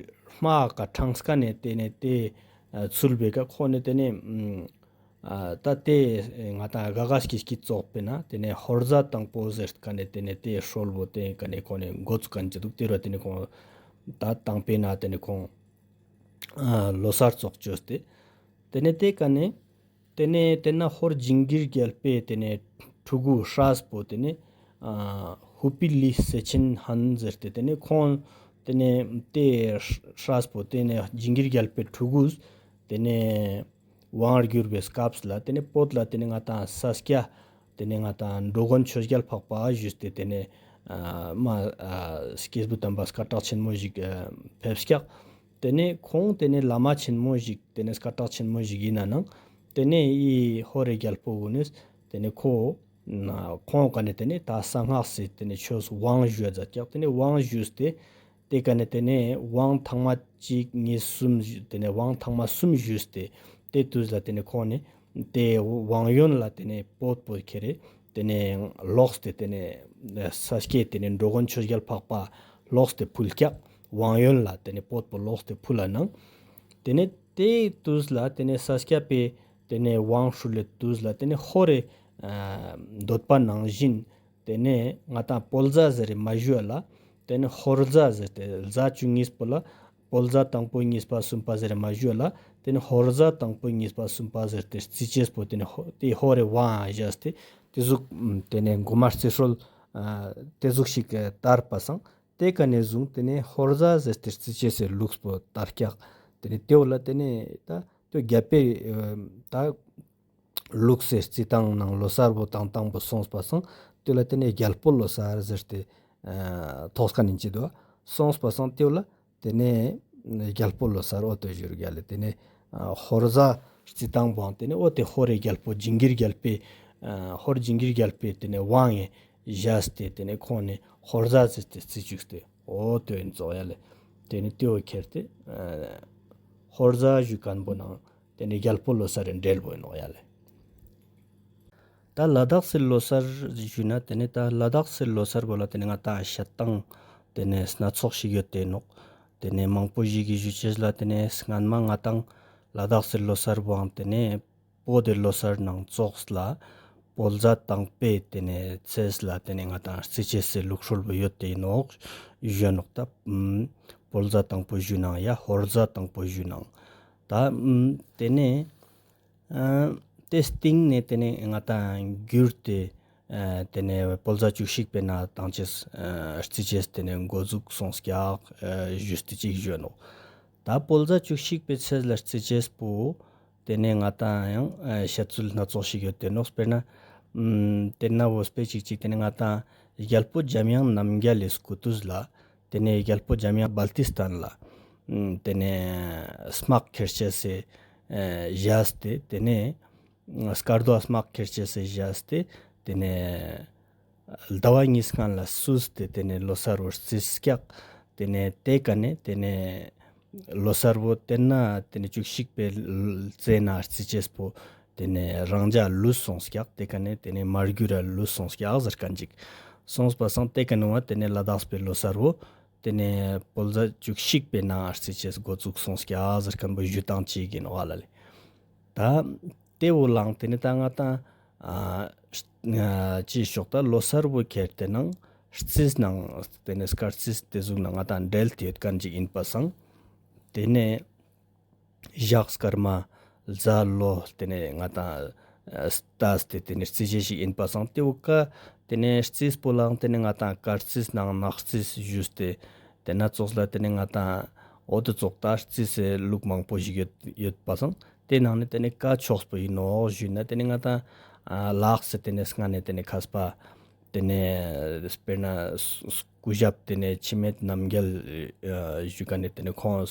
དམག་ག་ཕྲང་སྐ་ནེ་ཏེ་ནེ་ཏེ་ཚུལ་བེ་ཀ་ཁོང་ནེ་ཏེ་ནེ་ཨ་ད་ཏེ་ང་ཏང་ག་ག་སྐྱིད་སྐྱིད་ཙོགས་པེ་ན་ཏེ་ནེ་ཧོར་ཟླ་དང་པོ་ཟེར་ཀ་ནེ་ཏེ་ནེ་ཏེ་སྲོལ་བོ་ཏེ་ཀ་ནེ་ཁོང་ནེ་འགོ་བཙུགས་ཁན་ཅིག་དུག། ཏེ་རུ་ཏེ་ནེ་ཁོང་ད་དང་པེ་ན་ཏེ་ནེ་ཁོང་ཨ་ལོ་གསར་ཙོགས་བཅོས་ཏེ་ཏེ་ནེ་ཏེ་ཀ་ནེ་ཏེ་ནེ་ཏེ་ན་ཧོར་ཇིང་གིར་རྒྱལ་པོའི་ཏེ་ནེ་ཕྲུ་གུ་སྲས་པོ་ཏེ་ནེ་ཨ་ཧུ་པི་ལི་སེ་ཆེན་ཧན་ཟེར་ཏེ་ཏེ་ནེ་ཁོང་ཏེ་ནེ་ཏེ་སྲས་པོ་ཏེ་ནེ་ཇིང་གིར་རྒྱལ་པོའི་ཕྲུ་གུ་ཏེ་ནེ་དབང་བསྒྱུར་བའི་སྐབས་ལ་ཏེ་ནེ་བོད་ལ་ཏེ་ནེ་ང་ཏང་ས་སྐྱ་ཏེ་ནེ་ང་ཏང་འགྲོ་མགོན་ཆོས་རྒྱལ་འཕགས་པ་ཞུས་ཏེ་ཏེ་ནེ་ཨ་མ་ཨ་སྐྱེས་བུ་དམ་པ་སྐད་གྲགས་ཆེན་མོ་ཞིག་ཨ་ཕེབས་ཀྱག། ཏེ་ནེ་ཁོང་ཏེ་ནེ་བླ་མ་ཆེན་མོ་ཞིག་ཏེ་ནེ་སྐད་གྲགས་ཆེན་མོ་ཞིག་ཨིན་ན་ནང་ཏེ་ནེ་ཨི་ཧོར་རི་རྒྱལ་པོ་གུན་ནེ་ཏེ་ནེ་ཁོ་ཁོང་ཀ་ནེ་ཏེ་ནེ་ད་གསང་སྔགས་སི་ཏེ་ནེ་ཆོས་དབང་ཞུ་ཡ་མཛད་ཀྱག། ཏེ་ནེ་དབང་ཞུས་ཏེ་ཏེ་ཀ་ནེ་ཏེ་ནེ་དབང་ཐང་མ་གཅིག་གཉིས་གསུམ་ཞུ་ཏེ་ནེ་དབང་ཐང་མ་གསུམ་ཞུས་ཏེ་ཏེ་ཏུས་ལ་ཏེ་ནེ་ཁོང་ནེ་ཏེ་དབང་ཡོན་ལ་ཏེ་ནེ་བོད་པོ་ཁྱེར་རེ་ཏེ་ནེ་ལོགས་ཏེ་ཏེ་ནེ་ས་སྐྱའི་ཏེ་ནེ་འགྲོ་མགོན་ཆོས་རྒྱལ་འཕགས་པ་ལོགས་ཏེ་ཕུལ་ཀྱག། དབང་ཡོན་ལ་ཏེ་ནེ་བོད་པོ་ལོགས་ཏེ་ཕུལ་ལ་ནང་ཏེ་ནེ་ཏེ་ཏུས་ལ་ཏེ་ནེ་ས་སྐྱ་པའི་ཏེ་ནེ་དབང་ཧྲུལ་ལེ་ཏུས་ལ་ཏེ་ནེ་ཧོར་རི་ཨ་འདོད་པ་ནང་བཞིན་ཏེ་ནེ་ང་ཏང་བོད་ཟླ་ཟེར་རེ་མ་ཞུ་ལ་ཏེ་ནེ་ཧོར་ཟླ་ཟེར་ཏེ་ཟླ་བཅུ་གཉིས་པོ་ལ་བོད་ཟླ་དང་པོ་གཉིས་པ་གསུམ་པ་ཟེར་རེ་མ་ཞུ་ལ་ཏེ་ནེ་ཧོར་ཟླ་དང་པོ་གཉིས་པ་གསུམ་པ་ཟེར་ཏེ་རྩི་ཅེས་པོ་ཏེ་ནེ་ཧོ་ཏེ་ཧོར་རི་དབང་ཞུས་ཏེ་ཏེ་ཟུག་ཏེ་ནེ་གོ་མ་རྩི་སྲོལ་ཨ་ཏེ་ཟུག་ཞིག་དར་པ་སང་ཏེ་ཀ་ནེ་བཟུང་ཏེ་ནེ་ཧོར་ཟླ་ཟེར་ཏེ་རྩི་ཅེས་སི་ལུགས་པོ་དར་ཀྱག། ཏེ་ནེ་ཏེ་བོ་ལ་ཏེ་ནེ་ད་ཏེ་རྒྱལ་པོའི་ཨ་ད་ལུགས་སི་རྩི་སྟངས་ནང་ལོ་གསར་བོ་དང་དང་པོ་སོང་པ་སང་ཏེ་ལ་ཏེ་ནེ་རྒྱལ་པོ་ལོ་གསར་ཟེར་ཏེ་ ཨ་ཐོག་ཁན་ཨིན་ཅི་དུག་སོང་པ་སང་ཏེ་བོ་ལ་ཏེ་ནེ་རྒྱལ་པོ་ལོ་གསར་འོ་ཏེ་ཞུ་རུག་ཡ་ལེ། ཏེ་ནེ་ཨ་ཧོར་ཟླ་རྩི་སྟངས་པོའང་ཏེ་ནེ་འོ་ཏེ་ཧོར་རི་རྒྱལ་པོ་ཇིང་གིར་རྒྱལ་པོའི་ཨ་ཧོར་ཇིང་གིར་རྒྱལ་པོའི་ཏེ་ནེ་ཝང་ངི་ཞས་ཏེ་ཏེ་ནེ་ཁོང་ངི་ཧོར་ཟླ་ཟེར་ཏེ་རྩི་ཅུགས་ཏེ་འོ་ཏེ་ཨིན་ཙོགས་ཡ་ལེ། ཏེ་ནེ་ཏེ་བོ་ཁྱེར་ཏེ་ཨ་ཧོར་ཟླ་ཞུ་ཁན་པོ་ནང་ཏེ་ནེ་རྒྱལ་པོ་ལོ་གསར་རི་འབྲེལ་བོ་ཨིན་ནོག་ཡ་ལེ། ད་ལ་དྭགས་སི་ལོ་གསར་ཞུ་ན་ཏེ་ནེ་ད་ལ་དྭགས་སི་ལོ་གསར་བོ་ལ་ཏེ་ནེ་ང་ཏང་བཤད་སྟངས་ཏེ་ནེ་སྣ་ཚོགས་ཤིག་ཡོད་དེ་ནོག། ཏེ་ནེ་མང་པོ་ཞིག་གི་ཞུ་ཅེས་ལ་ཏེ་ནེ་སྔན་མ་ང་ཏང་ལ་དྭགས་སི་ལོ་གསར་བོའང་ཏེ་ནེ་བོད་དི་ལོ་གསར་ནང་ཙོགས་ལ་བོད་ཟླ་དང་པོའི་ཏེ་ནེ་ཚེས་ལ་ཏེ་ནེ་ང་ཏང་རྩི་ཅེས་སི་ལུགས་སྲོལ་བོ་ཡོད་དེ་ནོག་ཞུ་ནོག། ད་ཨམ་བོད་ཟླ་དང་པོ་ཞུ་ནའང་ཡ་ཧོར་ཟླ་དང་པོ་ཞུ་ནའང་ད་ཨམ་ཏེ་ནེ་ཨ་ཏེ་སྟིང་ནེ་ཏེ་ནེ་ང་ཏང་གྱུར་ཏེ་ཨ་ཏེ་ནེ་བོད་ཟླ་བཅུ་གཅིག་པའི་ནང་ཏང་ཅེས་ཨ་རྩི་ཅེས་ཏེ་ནེ་འགོ་ཟུག་སོང་སྐྱག་ཨ་ཞུས་ཏེ་ཅིག་ཞུ་ནོག། ད་བོད་ཟླ་བཅུ་གཅིག་པའི་ཚེས་ལ་རྩི་ཅེས་པོ་ཏེ་ནེ་ང་ཏང་ཡང་ཨ་བཤད་ཚུལ་སྣ་ཚོགས་ཤིག་ཡོད་དེ་ནོག། དཔེར་ན་ཨམ་ཏེ་ན་བོ་དཔེ་ཅིག་ཅིག་ཏེ་ནེ་ང་ཏང་རྒྱལ་པོ་འཇམ་དབྱངས་རྣམ་རྒྱལ་ལི་སྐུ་དུས་ལ་ཏེ་ནེ་རྒྱལ་པོ་འཇམ་དབྱངས་སྦལ་ཏི་སྟན་ལ་ཨམ་ཏེ་ནེ་དམག་ཁྱེར་ཅེས་སི་ཨ་ཞས་ཏེ་ཏེ་ནེ་སྐར་རྡོ་དམག་ཁྱེར་ཅེས་སི་ཞས་ཏེ་ཏེ་ནེ་ཟླ་བ་གཉིས་སྔན་ལ་བསུས་ཏེ་ཏེ་ནེ་ལོ་གསར་བོ་རྩི་སྐྱག། ཏེ་ནེ་ཏེ་ཀ་ནེ་ཏེ་ནེ་ལོ་གསར་བོ་ཏེ་ན་ཏེ་ནེ་བཅུ་གཅིག་པའི་ཚེས་ན་རྩི་ཅེས་པོ་ཏེ་ནེ་རང་འཇགས་ལུས་སོང་སྐྱག། ཏེ་ཀ་ནེ་ཏེ་ནེ་མར་གྱུར་ར་ལུས་སོང་སྐྱག་ཟེར་ཁན་ཅིག་སོང་པ་སང་ཏེ་ཀ་ནེ་བ་ཏེ་ནེ་ལ་དྭགས་པའི་ལོ་གསར་བོ་ཏེ་ནེ་བོད་ཟླ་བཅུ་གཅིག་པའི་ནང་རྩི་ཅེས་འགོ་ཚུགས་སོང་སྐྱག་ཟེར་ཁན་པོ་ཞུ་སྟངས་ཅིག་ཨིན་ནོག་ལེ། ད་ཏེ་བོ་ལའང་ཏེ་ནེ་ད་ང་ཏང་ཨ་ཅི་ཞོག་ད་ལོ་གསར་བོ་ཁྱེར་ཏེ་ནང་རྩིས་ནང་ཏེ་ནེ་སྐར་རྩིས་ཏེ་ཟུག་ནང་ང་ཏང་འབྲེལ་ཏེ་ཡོད་ཁན་ཅིག་ཨིན་པ་སང་ཏེ་ནེ་ཞག་སྐར་མ་ཟླ་ལོ་ཏེ་ནེ་ང་ཏང་ཨ་ལྟས་ཏེ་ཏེ་ནེ་རྩི་ཅེས་ཤིག་ཨིན་པ་སང་ཏེ་བོ་ཀ་ཏེ་ནེ་རྩིས་པོ་ལའང་ཏེ་ནེ་ང་ཏང་སྐར་རྩིས་ནང་ནག་རྩིས་ཞུས་ཏེ་ཏེ་ན་ཙོགས་ལ་ཏེ་ནེ་ང་ཏང་འོ་ཏེ་ཙོགས་ད་རྩིས་སི་ལུགས་མང་པོ་ཞིག་ཡོད་ཡོད་པ་སང་ཏེ་ནང་ནེ་ཏེ་ནེ་ཀ་ཕྱོགས་པོ་ཨིན་ནོག་ཞུས་ན་ཏེ་ནེ་ང་ཏང་ཨ་ལགས་སི་ཏེ་ནེ་སྔ་ནེ་ཏེ་ནེ་མཁས་པ་ཏེ་ནེ་དཔེར་ན་སྐུ་ཞབས་ཏེ་ནེ་འཆི་མེད་རྣམ་རྒྱལ་ཨ་ཞུ་ཁན་ནི་ཏེ་ནེ་ཁོང་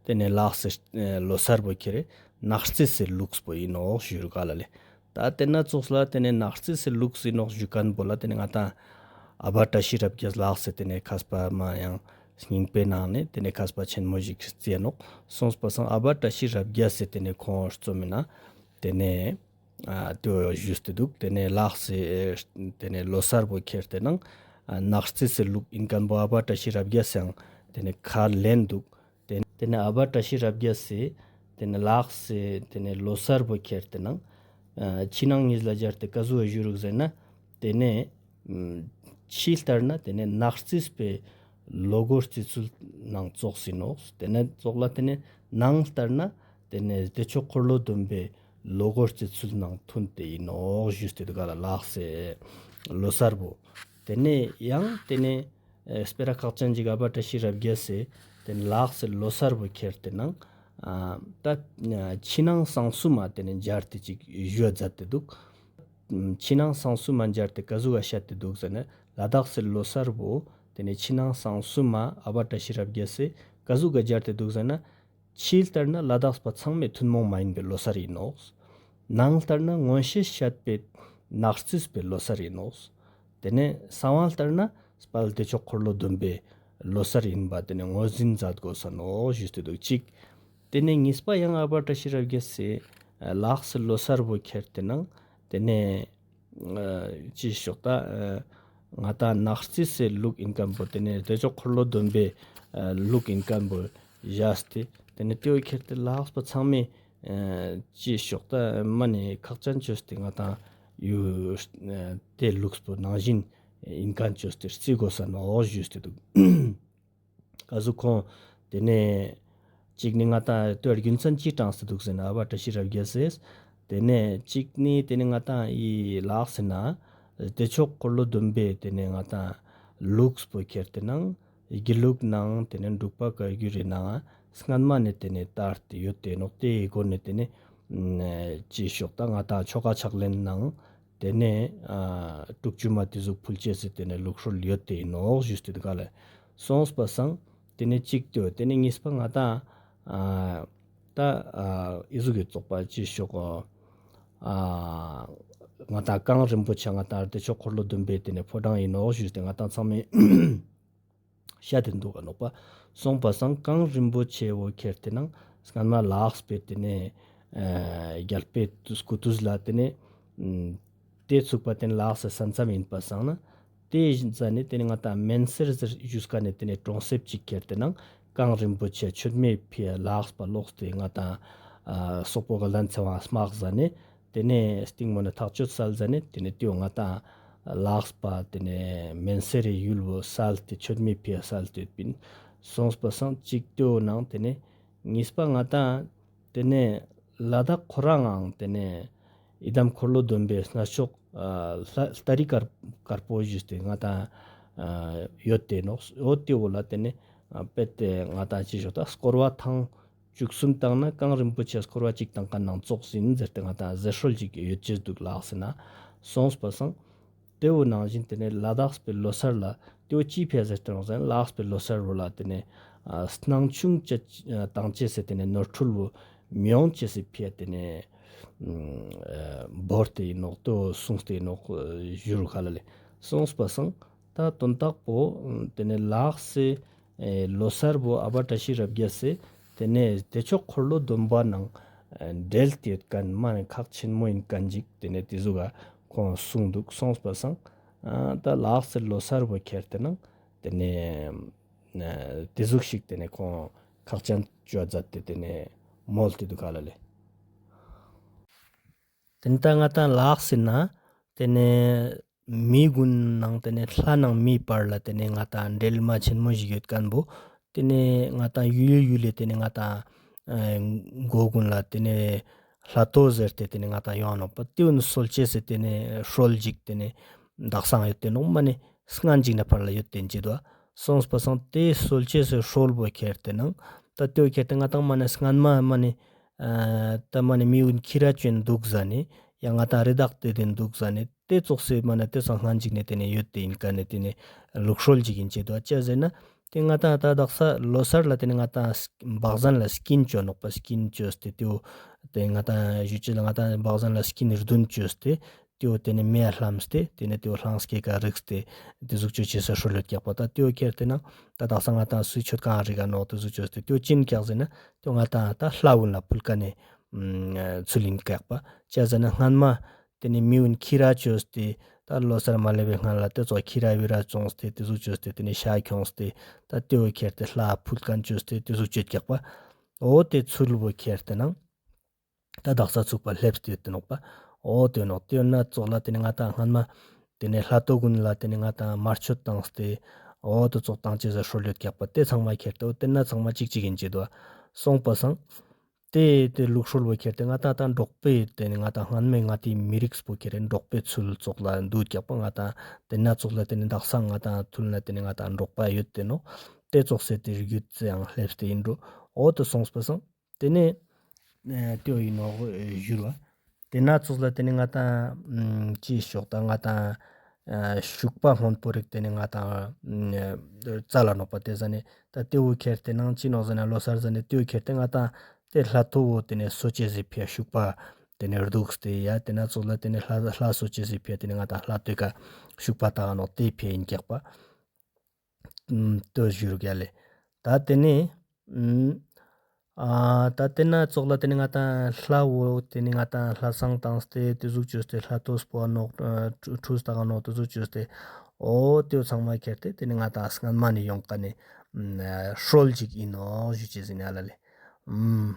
ཏེ་ནེ་ལགས་སི་ལོ་གསར་བོ་ཁྱེར་ཏེ་ནག་རྩིས་སི་ལུགས་པོ་ཨིན་ནོག་ཞུ་རུག་ག་ལེ། ད་ཏེ་ན་ཙོགས་ལ་ཏེ་ནེ་ནག་རྩིས་སི་ལུགས་ཨིན་ནོག་ཞུ་ཁན་པོ་ལ་ཏེ་ནེ་ང་ཏང་ཨ་བ་བཀྲ་ཤིས་རབ་རྒྱས་ལགས་སི་ཏེ་ནེ་མཁས་པ་མ་ཡང་སྙིང་པའི་ནང་ནེ་ཏེ་ནེ་མཁས་པ་ཆེན་མོ་ཞིག་རྩིས་ཨིན་ནོག། སོང་པ་སང་ཨ་བ་བཀྲ་ཤིས་རབ་རྒྱས་སི་ཏེ་ནེ་ཁོང་རྩོམ་མི་ན་ཏེ་ནེ་ཨ་ཏེ་བོ་ཞུས་ཏེ་དུག། ཏེ་ནེ་ལགས་སི་ཏེ་ནེ་ལོ་གསར་བོ་ཁྱེར་ཏེ་ནང་ཨ་ནག་རྩིས་སི་ལུགས་ཨིན་ཁན་པོ་ཨ་བ་བཀྲ་ཤིས་རབ་རྒྱས་སི་ཡང་ཏེ་ནེ་ཁས་ལེན་དུག། ཏེ་ཏེ་ནེ་ཨ་བ་བཀྲ་ཤིས་རབ་རྒྱས་སི་ཏེ་ནེ་ལགས་སི་ཏེ་ནེ་ལོ་གསར་བོ་ཁྱེར་ཏེ་ནང་ཨ་ཕྱི་ནང་གཉིས་ལ་སྦྱར་ཏེ་ཀ་ཟུག་ག་ཞུ་རུག་ཟེར་ན་ཏེ་ནེ་ཨམ་ཕྱི་ལྟར་ན་ཏེ་ནེ་ནག་རྩིས་པའི་ལོ་འགོ་རྩི་ཚུལ་ནང་ཙོགས་ཨིན་ནོག། ཏེ་ནེ་ཙོགས་ལ་ཏེ་ནེ་ནང་ལྟར་ན་ཏེ་ནེ་བདེ་མཆོག་འཁོར་ལོ་སྡོམ་པའི་ལོ་འགོ་རྩི་ཚུལ་ནང་མཐུན་ཏེ་ཨིན་ནོག་ཞུས་ཏེ་དུག་ག་ལེ། ལགས་སི་ལོ་གསར་བོ་ཏེ་ནེ་ཡང་ཏེ་ནེ་ཨ་སྤེ་ར་ཁག་ཅན་ཅིག་ཨ་བ་བཀྲ་ཤིས་རབ་རྒྱས་སི་ཏེ་ནེ་ལགས་སི་ལོ་གསར་བོ་ཁྱེར་ཏེ་ནང་ཨ་ད་ཨ་ཕྱི་ནང་གསང་གསུམ་མ་ཏེ་ནེ་སྦྱར་ཏེ་ཅིག་ཞུ་བ་མཛད་དེ་དུག། ཨམ་ཕྱི་ནང་གསང་གསུམ་མ་སྦྱར་ཏེ་ཀ་ཟུག་ག་བཤད་དེ་དུག་ཟེར་ན་ལ་དྭགས་སི་ལོ་གསར་བོ་ཏེ་ནེ་ཕྱི་ནང་གསང་གསུམ་མ་ཨ་བ་བཀྲ་ཤིས་རབ་རྒྱས་སི་ཀ་ཟུག་ག་སྦྱར་ཏེ་དུག་ཟེར་ན་ཕྱི་ལྟར་ན་ལ་དྭགས་པ་ཚང་མའི་ཐུན་མོང་མ་ཡིན་པའི་ལོ་གསར་ཨིན་ནོག། ནང་ལྟར་ན་མངོན་ཤེས་བཤད་པའི་ནག་རྩིས་པའི་ལོ་གསར་ཨིན་ནོག། ཏེ་ནེ་གསང་བ་ལྟར་ན་དཔལ་བདེ་མཆོག་འཁོར་ལོ་སྡོམ་པའི་ལོ་གསར་ཨིན་པ་ཏེ་ནེ་ངོས་འཛིན་མཛད་དགོས་ས་ནོག་ཞུས་ཏེ་དུག་ཅིག། ཏེ་ནེ་གཉིས་པ་ཡང་ཨ་བ་བཀྲ་ཤིས་རབ་རྒྱས་སི་ལགས་སི་ལོ་གསར་བོ་ཁྱེར་ཏེ་ནང་ཏེ་ནེ་ཨ་ཅི་ཞོག་ད་ཨ་ང་ཏང་ནག་རྩིས་སི་ལུགས་ཨིན་ཁན་པོ་ཏེ་ནེ་བདེ་མཆོག་འཁོར་ལོ་སྡོམ་པའི་ཨ་ལུགས་ཨིན་ཁན་པོ་ཞས་ཏེ་ཏེ་ནེ་ཏེ་བོ་ཁྱེར་ཏེ་ལགས་པ་ཚང་མས་ཨ་ཅི་ཞོག་ད་མ་ནེ་ཁག་ཅན་ཅོས་ཏེ་ང་ཏང་ཡུ་ཨ་ཏེ་ལུགས་པོ་ནང་བཞིན་ཨིན་ཁན་ཅོས་ཏེ་རྩི་དགོས་ས་ནོག་ཞུས་ཏེ་དུག། ཀ་ཟུག་ཁོང་ཏེ་ནེ་ཅིག་ནི་ང་ཏང་ལྟོས་རྒྱུ་མཚན་ཅི་དྲངས་ཏེ་དུག་ཟེར་ན་ཨ་བ་བཀྲ་ཤིས་རབ་རྒྱས་སི་ཏེ་ནེ་ཅིག་ནི་ཏེ་ནེ་ང་ཏང་ཨི་ལགས་སི་ན་བདེ་མཆོག་འཁོར་ལོ་སྡོམ་པའི་ཏེ་ནེ་ང་ཏང་ལུགས་པོ་ཁྱེར་ཏེ་ནང་དགེ་ལུགས་ནང་ཏེ་ནེ་འབྲུག་པ་བཀའ་བརྒྱུད་རི་ནང་སྔན་མ་ནེ་ཏེ་ནེ་དར་ཏེ་ཡོད་དེ་ནོག། ཏེའི་སྒོ་ནེ་ཏེ་ནེ་ཅི་ཞོག་ད་ང་ཏང་ཆོ་ག་ཕྱག་ལེན་ནང་ ཏེ་ནེ་ཨ་དྲུག་ཅུ་མ་ཏེ་ཟུག་ཕུལ་ཅེས་སི་ཏེ་ནེ་ལུགས་སྲོལ་ཡོད་དེ་ཨིན་ནོག་ཞུས་ཏེ་དུག་ག་ལེ། སོང་པ་སང་ཏེ་ནེ་ཅིག་ཏེ་ཏེ་ནེ་ཉིས་པ་ང་ཏང་ཨ་ད་ཨ་ཨི་ཟུག་གི་ཚོགས་པ་ཅི་ཤོག་ཨ་ང་ཏང་གངས་རིན་པོ་ཆེ་ང་ཏང་བདེ་མཆོག་འཁོར་ལོ་སྡོམ་པའི་ཏེ་ནེ་ཕོ་བྲང་ཨིན་ནོག་ཞུས་ཏེ་ང་ཏང་ཚང་མས་ཤད་དེ་དུག་ག་ནོག་པ། སོང་པ་སང་གངས་རིན་པོ་ཆེ་བོ་ཁྱེར་ཏེ་ནང་སྔན་མ་ལ་དྭགས་པའི་ཏེ་ནེ་ཨ་རྒྱལ་པོའི་སྐུ་དུས་ལ་ཏེ་ནེ་ཨ་ཏེ་ཚུགས་པ་ཏེ་ནེ་ལ་དྭགས་སི་ས་མཚམས་ཨིན་པ་སང་ན་ཏེ་ཟ་ནེ་ཏེ་ནེ་ང་ཏང་མེན་སེར་ཟེར་ཞུས་ཀ་ནེ་ཏེ་ནེ་གྲོང་གསེབ་ཅིག་ཁྱེར་ཏེ་ནང་གངས་རིན་པོ་ཆེ་མཆོད་མེ་ཕིའ་ལ་དྭགས་པ་ལོགས་ཏེ་ང་ཏང་ཨ་སོག་པོ་དགའ་ལྡན་ཚེ་དབང་དམག་ཟ་ནེ་ཏེ་ནེ་སྟིང་མོ་ནེ་ཐག་ཆོད་སལ་ཟ་ནེ་ཏེ་ནེ་ཏེའོ་ང་ཏང་ལ་དྭགས་པ་ཏེ་ནེ་མེན་སེར་རི་ཡུལ་བོ་སལ་ཏེ་མཆོད་མེ་ཕིའ་སལ་ཏེ་ཡོད་པིན། སོང་པ་སང་ཅིག་ཏེའོ་ནང་ཏེ་ནེ་ཉིས་པ་ང་ཏང་ཏེ་ནེ་ལ་དྭགས་ཁོ་རང་ངང་ཏེ་ནེ་ཡི་དམ་འཁོར་ལོ་སྡོམ་པའི་གནས་མཆོག་ཨ་ལྷ་ལྟ་རི་དཀར་དཀར་པོ་ཞུས་ཏེ་ང་ཏང་ཨ་ཡོད་དེ་ནོག། འོ་ཏེ་བོ་ལ་ཏེ་ནེ་ཨ་དཔེ་ཏེ་ང་ཏང་ཅི་ཞོག་ད་སྐོར་བ་ཐེངས་བཅུ་གསུམ་བཏང་ན་གངས་རིན་པོ་ཆེ་སྐོར་བ་གཅིག་བཏང་ཁན་ནང་ཙོགས་ཨིན་ཟེར་ཏེ་ང་ཏང་ཟེར་སྲོལ་ཅིག་ཡོད་ཅེས་དུག་ལ་དྭགས་སི་ན། སོང་པ་སང་ཏེ་བོ་ནང་བཞིན་ཏེ་ནེ་ལ་དྭགས་པའི་ལོ་སར་ལ་ཏེ་བོ་ཅི་ཕིའ་ཟེར་ཏེ་ནོག་ཟེར་ན་ལ་དྭགས་པའི་ལོ་སར་བོ་ལ་ཏེ་ནེ་ཨ་སྣང་ཆུང་ཅོ་ཨ་བཏང་ཅེས་སི་ཏེ་ནེ་ནོར་འཁྲུལ་བོ་མི་ཡོང་ཅེས་སི་ཕིའ་ཏེ་ནེ་ཨ་བོར་ཏེ་ཨིན་ནོག་ཏོ་གསུངས་ཏེ་ཨིན་ནོག་ཞུ་རུ་ཁ་ལ་ལེ། སོང་པ་སང་ད་དོན་དག་པོ་ཏེ་ནེ་ལ་དྭགས་སི་ཨེ་ལོ་སར་བོ་ཨ་བ་བཀྲ་ཤིས་རབ་རྒྱས་སི་ཏེ་ནེ་བདེ་མཆོག་འཁོར་ལོ་སྡོམ་པ་ནང་ཨེ་འབྲེལ་ཏེ་ཡོད་ཁན་མ་ནེ་ཁག་ཆེན་མོ་ཨིན་ཁན་ཅིག་ཏེ་ནེ་ཏེ་ཟུག་ག་ཁོང་གསུངས་དུག། སོང་པ་སང་ཨ་ད་ལ་དྭགས་སི་ལོ་སར་བོ་ཁྱེར་ཏེ་ནང་ཏེ་ནེ་ཨ་ཏེ་ཟུག་ཞིག་ཏེ་ནེ་ཁོང་ཁག་ཅན་ཅོ་ཛད་དེ་ཏེ་ནེ་མོལ་ཏེ་དུག་ག་ལ་ལེ། ཏེ་ནེ་ད་ང་ཏང་ལ་དྭགས་སི་ན་ཏེ་ནེ་མི་གུན་ནང་ཏེ་ནེ་ལྷ་ནང་མིའི་བར་ལ་ཏེ་ནེ་ང་ཏང་འབྲེལ་མ་ཆེན་མོ་ཞིག་ཡོད་ཁན་བོ་ཏེ་ནེ་ང་ཏང་ཡུལ་ཡུལ་ལེ་ཏེ་ནེ་ང་ཏང་ཨ་གོ་གུན་ལ་ཏེ་ནེ་ལྷ་ཐོ་ཟེར་ཏེ་ཏེ་ནེ་ང་ཏང་ཡོང་ནོག་པ། ཏེ་གུན་སོལ་ཅེས་སི་ཏེ་ནེ་སྲོལ་ཞིག་ཏེ་ནེ་དག་སང་ཡོད་དེ་ནོག་མ་ནེ་སྔན་ཅིག་ནེ་ཕར་ལ་ཡོད་དེ་ཨིན་ཅེ་དུག། སོང་པ་སང་ཏེ་སོལ་ཅེས་སི་སྲོལ་བོ་ཁྱེར་ཏེ་ནང་ད་ཏེ་བོ་ཁྱེར་ཏེ་ང་ཏང་མ་ནེ་སྔན་མ་མ་ནེ་ཨ་ད་མ་ནེ་མི་གུན་ཁྱི་ར་ཅོ་ཨིན་དུག་ཟ་ནེ་ཡང་ང་ཏང་རི་དྭགས་ཏེ་ཏེན་དུག་ཟ་ནེ་ཏེ་ཙོགས་སེ་མ་ནེ་ཏེ་སང་སྔན་ཅིག་ནེ་ཏེ་ནེ་ཡོད་དེ་ཨིན་ཀ་ནེ་ཏེ་ནེ་ལུགས་སྲོལ་ཅིག་ཨིན་ཅེ་དུག། ཅི་ཟེར་ན་ཏེ་ང་ཏང་ད་དག་ས་ལོ་སར་ལ་ཏེ་ནེ་ང་ཏང་བག་ཟན་ལ་སྐྱིན་ཅོ་ནོག་པ། སྐྱིན་ཅོས་ཏེ་ཏེ་བོ་ཏེ་ང་ཏང་ཞུ་ཅེས་ལ་ང་ཏང་བག་ཟན་ལ་སྐྱིན་རྡུན་ཅོས་ཏེ་ཏེ་བོ་ཏེ་ནེ་མེའ་ལྷམས་ཏེ་ཏེ་ནེ་ཏེ་བོ་ལྷང་སྐྱེ་ཀ་རིགས་ཏེ་ཏེ་ཟུག་ཅོ་ཅེས་སི་སྲོལ་ཡོད་ཀྱག་པ། ད་ཏེ་བོ་ཁྱེར་ཏེ་ནང་ད་དག་ས་ང་ཏང་སུའི་མཆོད་ཁང་རིག་ག་ནོག་ཏེ་ཟུག་ཅོས་ཏེ་ཏེ་བོ་ཅི་ཨིན་ཀྱག་ཟེར་ན་ཏེ་བོ་ང་ཏང་ད་ལྷ་གུན་ལ་ཕུལ་ཁན་ནི་ཚུལ་ཨིན་ཀྱག་པ། ཅི་ཟེར་ན་སྔན་མ་ཏེ་ནེ་མི་གུན་ཁྱི་ར་ཅོས་ཏེ་ད་ལོ་སར་མ་ལེབ་བའི་སྔན་ལ་ཏེ་ཙོགས་ཁྱི་ར་བི་ར་ཅོངས་ཏེ་ཏེ་ཟུག་ཅོས་ཏེ་ཏེ་ནེ་ཤ་ཁྱོངས་ཏེ་ད་ཏེ་བོ་ཁྱེར་ཏེ་ལྷ་ཕུལ་ཁན་ཅོས་ཏེ་ཏེ་ཟུག་ཅོས་ཀྱག་པ། འོ་ཏེ་ཚུལ་བོ་ཁྱེར་ཏེ་ནང་ད་དག་ས་ཚུགས་པ་ལེབས་ཏེ་ཡོད་དེ་ནོག་པ། འོ་ཏེ་ནོག་ཏེ་ཡོད་ན་ཙོགས་ལ་ཏེ་ནེ་ང་ཏང་སྔན་མ་ཏེ་ནེ་ལྷ་ཐོ་གུན་ལ་ཏེ་ནེ་ང་ཏང་དམར་མཆོད་བཏང་སྟེ་འོ་ཏེ་ཙོགས་བཏང་ཅེས་སི་སྲོལ་ཡོད་ཀྱག་པ། ཏེ་ཚང་མ་ཁྱེར་ཏེ་འོ་ཏེ་ན་ཚང་མ་ཅིག་ཅིག་ཨིན་ཅེ་དུག། སོང་པ་སང་ཏེ་ཏེ་ལུགས་སྲོལ་བོ་ཁྱེར་ཏེ་ང་ཏང་ད་འབྲོག་པའི་ཏེ་ནེ་ང་ཏང་སྔན་མའི་ང་ཏིའི་མི་རིགས་པོ་ཁྱེར་ཏེ་འབྲོག་པའི་ཚུལ་ཙོགས་ལ་དུག་ཀྱག་པ། ང་ཏང་ཏེ་ན་ཙོགས་ལ་ཏེ་ནེ་དག་ས་ང་ཏང་ཐུལ་ན་ཏེ་ནེ་ང་ཏང་འབྲོག་པ་ཡོད་དེ་ནོག། ཏེ་ཙོགས་སེ་ཏེ་རྒྱུད་ཙེ་ཡང་ལེབས་ཏེ་ཨིན་འགྲོ། འོ་ཏེ་སོང་པ་སང་ཏེ་ནེ་ཨ་ཏེ་བོ་ཨིན་ནོག་ཞུ་རུ་བ། ཏེ་ན་ཙོགས་ལ་ཏེ་ནེ་ང་ཏང་ཨ་ཅི་ཞོག་ད་ང་ཏང་ཨ་ཤུག་པ་སྔོན་པོ་རིགས་ཏེ་ནེ་ང་ཏང་ཨ་རྩ་ལ་ནོག་པ། ཏེ་ཟ་ནེ་ད་ཏེ་བོ་ཁྱེར་ཏེ་ནང་ཅི་ནོག་ཟེར་ན་ལོ་སར་ཟ་ནེ་ཏེ་བོ་ཁྱེར་ཏེ་ང་ཏང་ཏེ་ལྷ་ཐོ་བོ་ཏེ་ནེ་གསོ་ཅེས་སི་ཕིའ་ཤུག་པ་ཏེ་ནེ་རྡུགས་ཏེ་ཡ་ཏེ་ན་ཙོགས་ལ་ཏེ་ནེ་ལྷ་ལྷ་གསོ་ཅེས་སི་ཕིའ་ཏེ་ནེ་ང་ཏང་ལྷ་ཐོའི་ཀ་ཤུག་པ་བཏང་ནོག་ཏེ་ཕིའ་ཨིན་ཀྱག་པ། ཨུམ་ཏོ་ཞུ་རུ་ཀྱག་ལེ། ད་ཏེ་ནེ་ཨུམ་ཨ་ད་ཏེ་ན་ཙོགས་ལ་ཏེ་ནེ་ང་ཏང་ལྷ་བོ་ཏེ་ནེ་ང་ཏང་ལྷ་བསང་བཏང་སྟེ་ཏེ་ཟུག་ཅོས་ཏེ་ལྷ་ཐོ་སྤོ་ནོག་ཨ་ཁྲུས་བཏང་ནོག་ཏེ་ཟུག་ཅོས་ཏེ་འོ་ཏེ་བོ་ཚང་མ་ཁྱེར་ཏེ་ཏེ་ནེ་ང་ཏང་སྔན་མ་ནེ་ཡོང་ཀ་ནེ་ཨུམ་སྲོལ་ཅིག་ཨིན་ནོག་ཞུ་ཅེས་ཨིན་ཨ་ལ་ལེ། ཨུམ་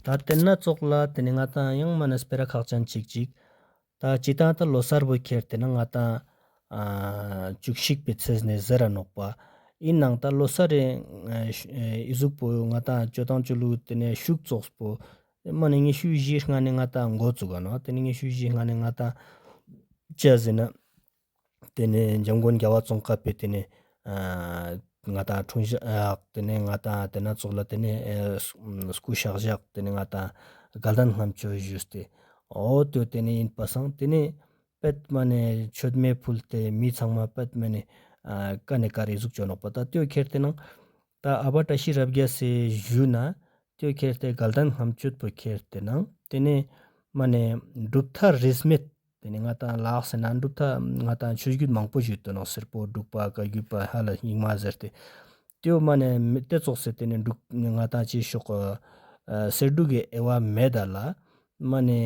ད་ཏེ་ན་ཙོགས་ལ་ཏེ་ནེ་ང་ཏང་ཡང་མ་ནེ་སྤེ་ར་ཁག་ཅན་ཅིག་ཅིག། ད་སྤྱིར་བཏང་ད་ལོ་སར་བོ་ཁྱེར་ཏེ་ན་ང་ཏང་ཨ་བཅུ་གཅིག་པའི་ཚེས་ནེ་ཟེར་ར་ནོག་པ། ཨིན་ནའང་ད་ལོ་སར་རི་ཨ་ཨི་ཟུག་པོ་ང་ཏང་ཅོ་ཏང་ཅོ་ལུགས་ཏེ་ནེ་ཤུག་ཙོགས་པོ་མ་ནེ་ཉི་ཤུ་བཞི་སྔ་ནེ་ང་ཏང་འགོ་བཙུགས་ག་ནོག། ཏེ་ནེ་ཉི་ཤུ་བཞི་སྔ་ནེ་ང་ཏང་ཅི་ཟེར་ན་ཏེ་ནེ་འཇམ་མགོན་རྒྱལ་བ་ཙོང་ཁ་པའི་ཏེ་ནེ་ཨ་ང་ཏང་འཁྲུངས་ཞག་ཏེ་ནེ་ང་ཏང་ཏེ་ན་ཙོགས་ལ་ཏེ་ནེ་ཨ་སྐུ་གཤེགས་ཞག་ཏེ་ནེ་ང་ཏང་དགའ་ལྡན་ལྔ་མཆོད་ཞུས་ཏེ། འོ་ཏེ་ཏེ་ནེ་ཨིན་པ་སང་ཏེ་ནེ་པད་མ་ནེ་མཆོད་མེ་ཕུལ་ཏེ་མི་ཚང་མ་པད་མ་ནེ་ཨ་ཀ་ནེ་ཀ་རེ་ཟུག་ཅོ་ནོག་པ། ཏ་ཏེ་ཁྱེར་ཏེ་ནང་ཏ་ཨ་བ་བཀྲ་ཤིས་རབ་རྒྱས་སི་ཞུ་ན་ཏེ་ཁྱེར་ཏེ་དགའ་ལྡན་ལྔ་མཆོད་པོ་ཁྱེར་ཏེ་ནང་ཏེ་ནེ་མ་ནེ་གྲུབ་མཐའ་རིས་མེད་ཏེ་ནེ་ང་ཏང་ལ་དྭགས་སི་ནང་གྲུབ་མཐའ་ང་ཏང་ཆོས་བརྒྱུད་མང་པོ་ཞིག་ཡོད་དོ་ནོག། སེར་པོ་འབྲུག་པ་བཀའ་བརྒྱུད་པ་ཧ་ལ་རྙིང་མ་ཟེར་ཏེ། ཏེའོ་མ་ནེ་མི་ཏེ་ཙོགས་སེ་ཏེ་ནེ་འབྲུག་ང་ཏང་ཅི་ཤོག་ཨ་སེར་འབྲུག་གི་དབྱེ་བ་མེད་ད་ལ་མ་ནེ་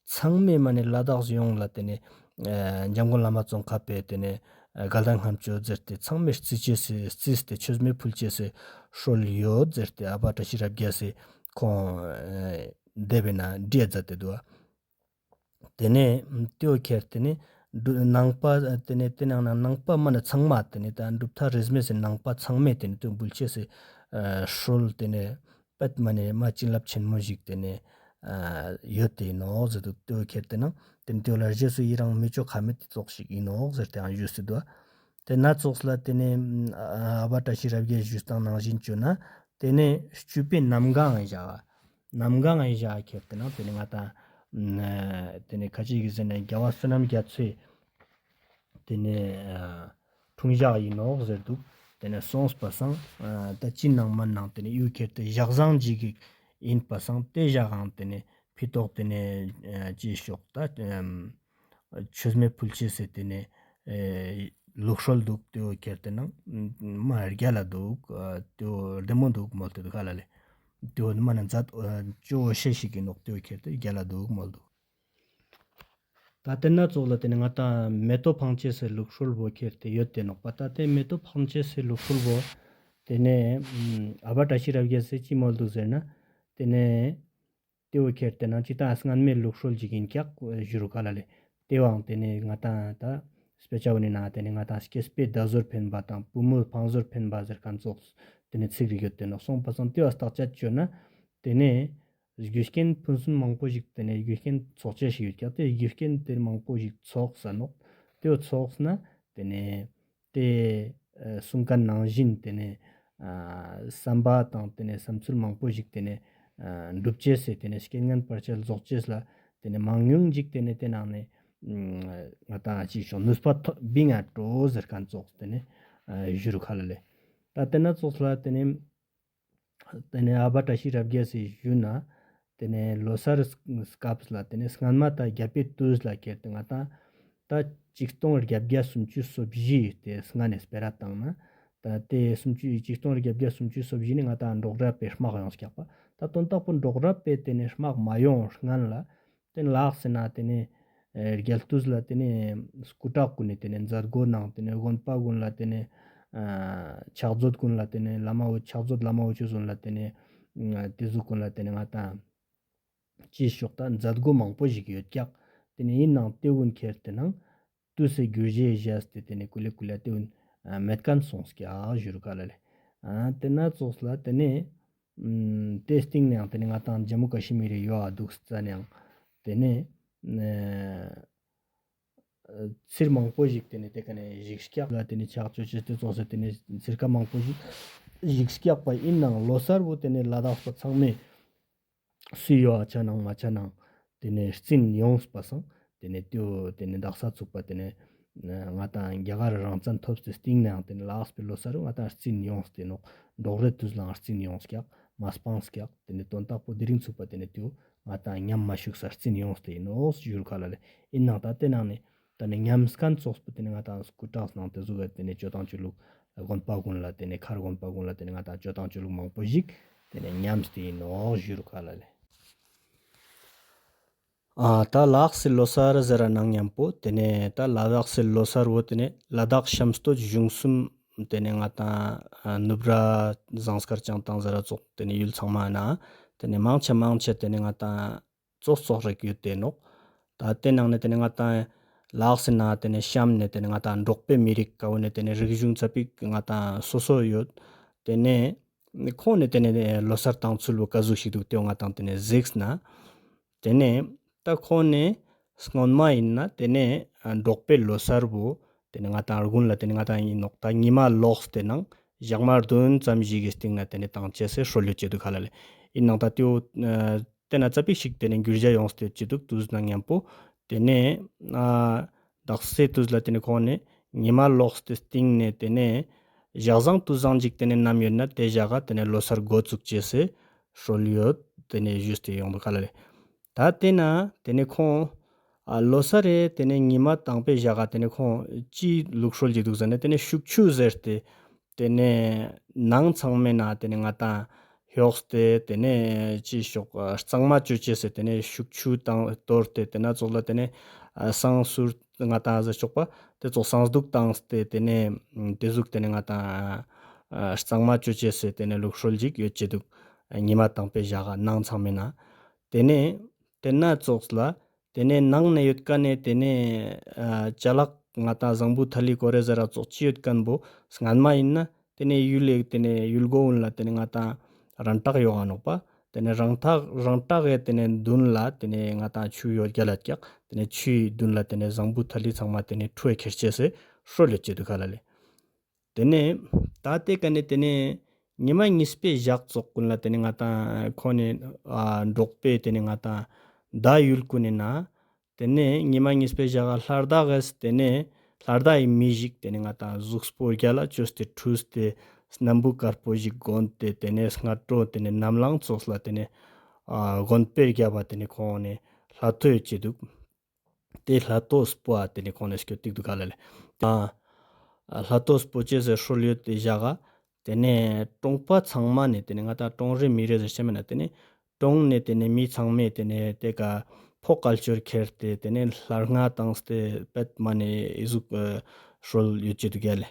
ཚང་མས་མ་ནེ་ལ་དྭགས་ཡོངས་ལ་ཏེ་ནེ་ཨ་འཇམ་མགོན་བླ་མ་ཙོང་ཁ་པས་ཏེ་ནེ་ཨ་དགའ་ལྡན་ལྔ་མཆོད་ཟེར་ཏེ་ཚང་མས་རྩི་ཅེས་སི་རྩིས་ཏེ་མཆོད་མེ་ཕུལ་ཅེས་སི་སྲོལ་ཡོད་ཟེར་ཏེ་ཨ་བ་བཀྲ་ཤིས་རབ་རྒྱས་སི་ཁོང་ཨ་དེ་བས་ན་བྲིས་མཛད་དེ་འདུག། ཏེ་ནེ་ཏེའོ་ཁྱེར་ཏེ་ནེ་འབྲུ་ནང་པ་ཏེ་ནེ་ཏེ་ནང་ན་ནང་པ་མ་ནེ་ཚང་མ་ཏེ་ནེ་ཏ་གྲུབ་མཐའ་རིས་མེད་སི་ནང་པ་ཚང་མས་ཏེ་ནེ་ཏེ་འབུལ་ཅེས་སི་ཨ་སྲོལ་ཏེ་ནེ་པད་མ་ནེ་མ་བྱིན་རླབས་ཆེན་མོ་ཞིག་ཏེ་ནེ་ཨ་ཡོད་དེ་ཨིན་ནོག་ཟེར་དུག། ཏེའོ་ཁྱེར་ཏེ་ནང་ཏེ་ནེ་ཏེའོ་ལ་རྗེས་སུ་ཡི་རང་མི་ཅོ་ཁ་མེད་ཙོགས་ཤིག་ཨིན་ནོག་ཟེར་ཏེ་ཡང་ཞུས་སེ་འདུག། ཏེ་ན་ཙོགས་ལ་ཏེ་ནེ་ཨ་བ་བཀྲ་ཤིས་རབ་རྒྱས་ཞུས་སྟངས་ནང་བཞིན་ཅོ་ན་ཏེ་ནེ་སྤྱོད་པའི་གནམ་གང་ཨིན་བཞག། གནམ་གང་ཨིན་བཞག་ཁྱེར་ཏེ་ནང་ཏེ་ནེ་ང་ཏང་ཨ་ཏེ་ནེ་ཁ་ཅིག་གི་ཟེར་ན་རྒྱལ་བ་བསོད་ནམས་རྒྱ་མཚོས་ཏེ་ནེ་ཨ་འཁྲུངས་ཞག་ཨིན་ནོག་ཟེར་དུག། ཏེ་ནེ་སོང་པ་སང་ཨ་ཏ་ཅི་ནང་མ་ནང་ཏེ་ནེ་ཡུལ་ཁྱེར་ཏེ་ཞག་བཟང་ཅིག་ཨིན་པ་སང་ཏེ་ཞག་གང་ཏེ་ནེ་ཕི་ཏོག་ཏེ་ནེ་ཨ་ཅི་ཤོག་ཏ་ཨ་མཆོད་མེ་ཕུལ་ཅེས་སི་ཏེ་ནེ་ཨེ་ལུགས་སྲོལ་འདུག། ཏེའོ་ཁྱེར་ཏེ་ནང་མ་རྒྱལ་ལ་འདུག། ཨ་ཏེའོ་བདེ་མོ་འདུག་མོལ་ཏེ་འདུག་ཧ་ལ་ལེ། ཏེའོ་མ་ནེ་མཛད་ཨ་ཅོ་ཤེས་ཤིག་གི་ནོག། ཏེའོ་ཁྱེར་ཏེ་རྒྱལ་ལ་འདུག་མོལ་འདུག། ཏ་ཏེ་ན་ཙོགས་ལ་ཏེ་ནེ་ང་ཏང་མེ་ཏོག་ཕང་ཅེས་སི་ལུགས་སྲོལ་བོ་ཁྱེར་ཏེ་ཡོད་དེ་ནོག་པ། ཏ་ཏེ་མེ་ཏོག་ཕང་ཅེས་སི་ལུགས་སྲོལ་བོ་ཏེ་ནེ་ཨ་བ་བཀྲ་ཤིས་རབ་རྒྱས་སི་ཅི་མོལ་འདུག་ཟེར་ན་ཏེ་ནེ་ཏེའོ་ཁྱེར་ཏེ་ནང་ཅི་ཏ་སྔན་མའི་ལུགས་སྲོལ་ཅིག་ཨིན་ཀྱག་ཞུ་རུག་ཧ་ལ་ལེ། ཏེ་བོའང་ཏེ་ནེ་ང་ཏང་ཏ་དཔེ་ཆ་བོ་ནི་ནང་ཏེ་ནེ་ང་ཏང་སྐྱེས་པའི་ཟླ་ཟོར་འཕེན་པ་དང་བུ་མོའི་ཕང་ཟོར་འཕེན་པ་ཟེར་ཁན་ཙོགས་ཏེ་ནེ་ཚིག་རིགས་ཡོད་དེ་ནོག། སོང་པ་སང་ཏེ་བོ་བརྟག་དཔྱད་ཅོ་ན་ཏེ་ནེ་རྒྱུ་རྐྱེན་ཕུན་སུམ་མང་པོ་ཞིག་ཏེ་ནེ་རྒྱུ་རྐྱེན་ཚོགས་ཆ་ཞིག་ཡོད་ཀྱག། ཏེ་རྒྱུ་རྐྱེན་ཏེ་མང་པོ་ཞིག་ཚོགས་ས་ནོག། ཏེ་བོ་ཚོགས་ན་ཏེ་ནེ་ཏེ་ཨ་གསུང་ཁན་ནང་བཞིན་ཏེ་ནེ་ཨ་བསམ་པ་དང་ཏེ་ནེ་བསམ་ཚུལ་མང་པོ་ཞིག་ཏེ་ནེ་ཨ་འགྲུབ་ཅེས་སི་ཏེ་ནེ་རྐྱེན་ངན་བར་ཆད་རྫོགས་ཅེས་ལ་ཏེ་ནེ་མང་ཉུང་ཞིག་ཏེ་ནེ་ཏེ་ནང་ནེ་ང་ཏང་ཅི་ཤོག་ནུས་པ་ཐོབ་བིང་ང་སྤྲོ་ཟེར་ཁན་ཙོགས་ཏེ་ནེ་ཨ་ཞུ་རུག་ཧ་ལ་ལེ། ཏ་ཏེ་ན་ཙོགས་ལ་ཏེ་ནེ་ཏེ་ནེ་ཨ་བ་བཀྲ་ཤིས་རབ་རྒྱས་སི་ཞུ་ན་ཏེ་ནེ་ལོ་གསར་སྐབས་ལ་ཏེ་ནེ་སྔན་མ་ཏ་རྒྱལ་པོའི་དུས་ལ་ཁྱེར་ཏེ་ང་ཏང་ཏ་ཆིག་སྟོང་བརྒྱད་བརྒྱ་སུམ་ཅུ་སོ་བཞི་ཏེ་སྔ་ནེ་སྤེ་ར་བཏང་ན་ཏ་ཏེ་སུམ་ཅུ་ཆིག་སྟོང་བརྒྱད་བརྒྱ་སུམ་ཅུ་སོ་བཞི་ནེ་ང་ཏང་འབྲོག་ར་པའི་དམག་ཡོངས་ཀྱག་པ། ཏ་དོན་དག་པོ་འབྲོག་ར་པའི་ཏེ་ནེ་དམག་མ་ཡོང་སྔན་ལ་ཏེ་ནེ་ལ་དྭགས་སི་ནང་ཏེ་ནེ་ཨེ་རྒྱལ་དུས་ལ་ཏེ་ནེ་སྐུ་དྲག་གུན་ནི་ཏེ་ནེ་མཛད་སྒོ་ནང་ཏེ་ནེ་དགོན་པ་གུན་ལ་ཏེ་ནེ་ཨ་ཕྱག་མཛོད་གུན་ལ་ཏེ་ནེ་བླ་མ་འོ་ཕྱག་མཛོད་བླ་མ་འོ་ཅོ་གུན་ལ་ཏེ་ནེ་ཨ་ཏེ་ཟུག་གུན་ལ་ཏེ་ནེ་ང་ཏང་ཅི་ཤོག་ཏ་མཛད་སྒོ་མང་པོ་ཞིག་ཡོད་ཀྱག། ཏེ་ནེ་ཨིན་ནའང་ཏེ་གུན་ཁྱེར་ཏེ་ནང་དུས་སི་རྒྱུ་ཞེས་བཞག་སྟེ་ཏེ་ནེ་ཀུ་ལེ་ཀུ་ལེ་ཏེ་གུན་ཨ་མེད་ཁན་སོང་ཀྱག་ཞུ་རུག་ཧ་ལ་ལེ། ཨ་ཏེ་ན་ཙོགས་ལ་ཏེ་ནེ་ཨམ་ཏེ་སྟིང་ནེ་ཡང་ཏེ་ནེ་ང་ཏང་ཇམ་མུ་ཀ་ཤི་མིར་རི་ཡོ་ཨ་དུག་ས་ནེ་ཡང་ཏེ་ནེ་ཨ་ཚིར་མང་པོ་ཞིག་ཏེ་ནེ་ཏེ་ཀ་ནེ་ཞིག་སྐྱག་ལ་ཏེ་ནེ་ཕྱག་མཆོད་ཅེས་ཏེ་ཙོགས་སེ་ཏེ་ནེ་ཚིར་ཀ་མང་པོ་ཞིག་ཞིག་སྐྱག་པ་ཨིན་ནའང་ལོ་གསར་བོ་ཏེ་ནེ་ལ་དྭགས་པ་ཚང་མས་སུ་ཡོད་ཨ་ཆ་ནང་མ་ཆ་ནང་ཏེ་ནེ་རྩིས་ཡོངས་པ་སང་ཏེ་ནེ་ཏེའོ་ཏེ་ནེ་དག་ས་ཚུགས་པ་ཏེ་ནེ་ང་ཏང་རྒྱ་གར་རང་བཙན་ཐོབ་སྟེ་སྟིང་ནའང་ཏེ་ནེ་ལ་དྭགས་པའི་ལོ་གསར་བོ་ང་ཏང་རྩིས་ཡོངས་ཏེ་ནོག། འབྲོག་རའི་དུས་ལའང་རྩིས་ཡོངས་ཀྱག། མ་སྤངས་ཀྱག། ཏེ་ནེ་དོན་དག་པོ་དེ་རིང་ཚུགས་པ་ཏེ་ནེ་ཏེའོ་ང་ཏང་ཉམས་མ་ཞུགས་ས་རྩིས་ཡོངས་ཏེ་ཨིན་ནོག་ཞུ་རུག་ཧ་ལ་ལེ། ཨིན་ནའང་ཏ་ཏེ་ནང་ནེ་ཏེ་ནེ་ཉམས་ཁན་ཙོགས་པོ་ཏེ་ནེ་ང་ཏང་སྐུ་དྲག་ནང་ཏེ་ཟུག་གི་ཏེ་ནེ་ཅོ་ཐང་ཅོ་ལུགས་དགོན་པ་གུན་ལ་ཏེ་ནེ་མཁར་དགོན་པ་གུན་ལ་ཏེ་ནེ་ང་ཏང་ཅོ་ཐང་ཅོ་ལུགས་མང་པོ་ཞིག་ཏེ་ནེ་ཉམས་ཏེ་ཨིན་ནོག་ཞུ་རུག་ཧ་ལ་ལེ། ཨ་ཏ་ལ་དྭགས་སི་ལོ་གསར་ཟེར་ར་ནང་ཉམ་པོ་ཏེ་ནེ་ཏ་ལ་དྭགས་སི་ལོ་གསར་བོ་ཏེ་ནེ་ལ་དྭགས་གཤམ་སྟོད་གཞུང་གསུམ་ཏེ་ནེ་ང་ཏང་ཨ་ནུབ་ར་ཟངས་དཀར་བྱང་ཐང་ཟེར་ར་ཙོགས་ཏེ་ནེ་ཡུལ་ཚང་མ་ན་ཏེ་ནེ་མང་ཆེ་མང་ཆེ་ཏེ་ནེ་ང་ཏང་ཙོགས་ཙོགས་རིག་ཡོད་དེ་ནོག། ཏ་ཏེ་ནང་ནེ་ཏེ་ནེ་ང་ཏང་ལ་དྭགས་སི་ནང་ཏེ་ནེ་གཤམ་ནེ་ཏེ་ནེ་ང་ཏང་འབྲོག་པའི་མི་རིགས་ཀ་བོ་ནེ་ཏེ་ནེ་རིག་གཞུང་ཚ་པིག་ང་ཏང་སོ་སོ་ཡོད། ཏེ་ནེ་ཁོང་ནེ་ཏེ་ནེ་ལོ་གསར་བཏང་ཚུལ་བོ་ཀ་ཟུག་ཞིག་དུག་ཏེ་བོ་ང་ཏང་ཏེ་ནེ་གཟིགས་ན། ཏེ་ནེ་ཏ་ཁོང་ནེ་སྔོན་མ་ཨིན་ན་ཏེ་ནེ་འབྲོག་པའི་ལོ་གསར་བོ་ཏེ་ནེ་ང་ཏང་དགུན་ལ་ཏེ་ནེ་ང་ཏང་ཨིན་ནོག་ཏ་ཉི་མ་ལོགས་ཏེ་ནང་ཞག་མ་བདུན་ཙམ་ཞིག་གི་སྟིང་ནེ་ཏེ་ནེ་བཏང་ཅེས་སི་སྲོལ་ཡོད་ཅེ་དུག་ཧ་ལ་ལེ། ཨིན་ནའང་ཏ་ཏེའོ་ཨ་ ཏེ་ན་ཙ་པིག་ཞིག་ཏེ་ནེ་འགྱུར་བ་ཡོངས་ཏེ་ཡོད་ཅེ་དུག། ཏུས་ནང་ཉམ་པོ་ཏེ་ནེ་ཨ་དག་སའི་ཏུས་ལ་ཏེ་ནེ་ཁོང་ནེ་ཉི་མ་ལོགས་ཏེ་སྟིང་ནེ་ཏེ་ནེ་ཞག་བཟང་ཏུས་བཟང་ཞིག་ཏེ་ནེ་ནམ་ཡོད་ན་ཏེ་ཞག་ག་ཏེ་ནེ་ལོ་གསར་འགོ་བཙུགས་ཅེས་སི་སྲོལ་ཡོད། ཏེ་ནེ་ཞུས་ཏེ་ཡོང་དུག་ག་ལེ། ད་ཏེ་ན་ཏེ་ནེ་ཁོང་ཨ་ལོ་གསར་རེ་ཏེ་ནེ་ཉི་མ་དང་པོའི་ཞག་ག་ཏེ་ནེ་ཁོང་ཅི་ལུགས་སྲོལ་ཅིག་དུག་ཟེར་ན་ཏེ་ནེ་ཤུག་ཆུ་ཟེར་ཏེ་ཏེ་ནེ་ནང་ཚང་མའི་ནང་ཏེ་ནེ་ང་ཏང་ཧྱོགས་ཏེ་ཏེ་ནེ་ཅི་ཤོག་གཙང་མ་ཅོ་ཅེས་སི་ཏེ་ནེ་ཤུག་ཆུ་དང་གཏོར་ཏེ་ཏེ་ན་ཙོགས་ལ་ཏེ་ནེ་ཨ་བསང་གསུར་ང་ཏང་ཟེར་ཆོག་པ་ཏེ་ཙོགས་བསང་གདུགས་བཏང་སྟེ་ཏེ་ནེ་ཏེ་ཟུག་ཏེ་ནེ་ང་ཏང་ཨ་གཙང་མ་ཅོ་ཅེས་སི་ཏེ་ནེ་ལུགས་སྲོལ་ཅིག་ཡོད་ཅེ་དུག། ཉི་མ་དང་པོའི་ཞག་ག་ནང་ཚང་མའི་ནང་ཏེ་ནེ་ཏེ་ན་ཙོགས་ལ་ཏེ་ནེ་ནང་ནེ་ཡོད་ཁན་ནི་ཏེ་ནེ་ཨ་ཅ་ལག་ང་ཏང་བཟང་པོ་ཐ་ལི་ཀོ་རེ་ཟེར་ར་ཙོགས་ཅི་ཡོད་ཁན་བོ་སྔན་མ་ཨིན་ན་ཏེ་ནེ་ཡུལ་ལི་ཏེ་ནེ་ཡུལ་སྒོ་གུན་ལ་ཏེ་ནེ་ང་ཏང་རང་བྲག་ཡོང་ང་ནོག་པ། ཏེ་ནེ་རང་བྲག་རང་བྲག་གི་ཏེ་ནེ་དུན་ལ་ཏེ་ནེ་ང་ཏང་ཆུ་ཡོད་རྒྱ་ལ་ཀྱག། ཏེ་ནེ་ཆུའི་དུན་ལ་ཏེ་ནེ་བཟང་པོ་ཐ་ལི་ཚང་མ་ཏེ་ནེ་ཁྲུ་ཁྱེར་ཅེས་སི་སྲོལ་ཡོད་ཅེ་དུག་ག་ལེ། ཏེ་ནེ་ད་ཏེ་ཀ་ནེ་ཏེ་ནེ་ཉི་མ་གཉིས་པའི་ཞག་ཙོགས་གུན་ལ་ཏེ་ནེ་ང་ཏང་ཁོང་ནེ་ཨ་འབྲོག་པའི་ཏེ་ནེ་ང་ཏང་ད་ཡུལ་གུན་ནི་ནང་ཏེ་ནེ་ཉི་མ་གཉིས་པའི་ཞག་ག་ལྷ་ཟླ་གས་ཏེ་ནེ་ལྷ་ཟླ་ཡི་མི་ཞིག་ཏེ་ནེ་ང་ཏང་གཟུགས་པོ་རྒྱ་ལ་ཅོས་ཏེ་ཁྲུས་ཏེ་སྣམ་བུ་དཀར་པོ་ཞིག་གོན་ཏེ་ཏེ་ནེ་སྔ་དྲོ་ཏེ་ནེ་ནམ་ལངས་ཙོགས་ལ་ཏེ་ནེ་ཨ་དགོན་པའི་རྒྱབ་པ་ཏེ་ནེ་ཁོང་ནེ་ལྷ་ཐོ་ཡོད་ཅེ་དུག། ཏེ་ལྷ་ཐོ་སྤོ་བ་ཏེ་ནེ་ཁོང་ནེ་སྐྱོད་ཏེ་དུག་ག་ལེ། ད་ལྷ་ཐོ་སྤོ་ཅེས་སི་སྲོལ་ཡོད་ཏེ་ཞག་ག་ཏེ་ནེ་གྲོང་པ་ཚང་མ་ནེ་ཏེ་ནེ་ང་ཏང་གྲོང་རེ་མི་རེ་ཟེར་ཆ་མེད་ན་ཏེ་ནེ་གྲོང་ནེ་ཏེ་ནེ་མི་ཚང་མས་ཏེ་ནེ་ཏེ་ཀ་ཕོ་སྐལ་ཅོར་ཁྱེར་ཏེ་ཏེ་ནེ་ལྷ་རྔ་བཏང་སྟེ་པད་མ་ནེ་ཨི་ཟུག་སྲོལ་ཡོད་ཅེ་དུག་ག་ལེ།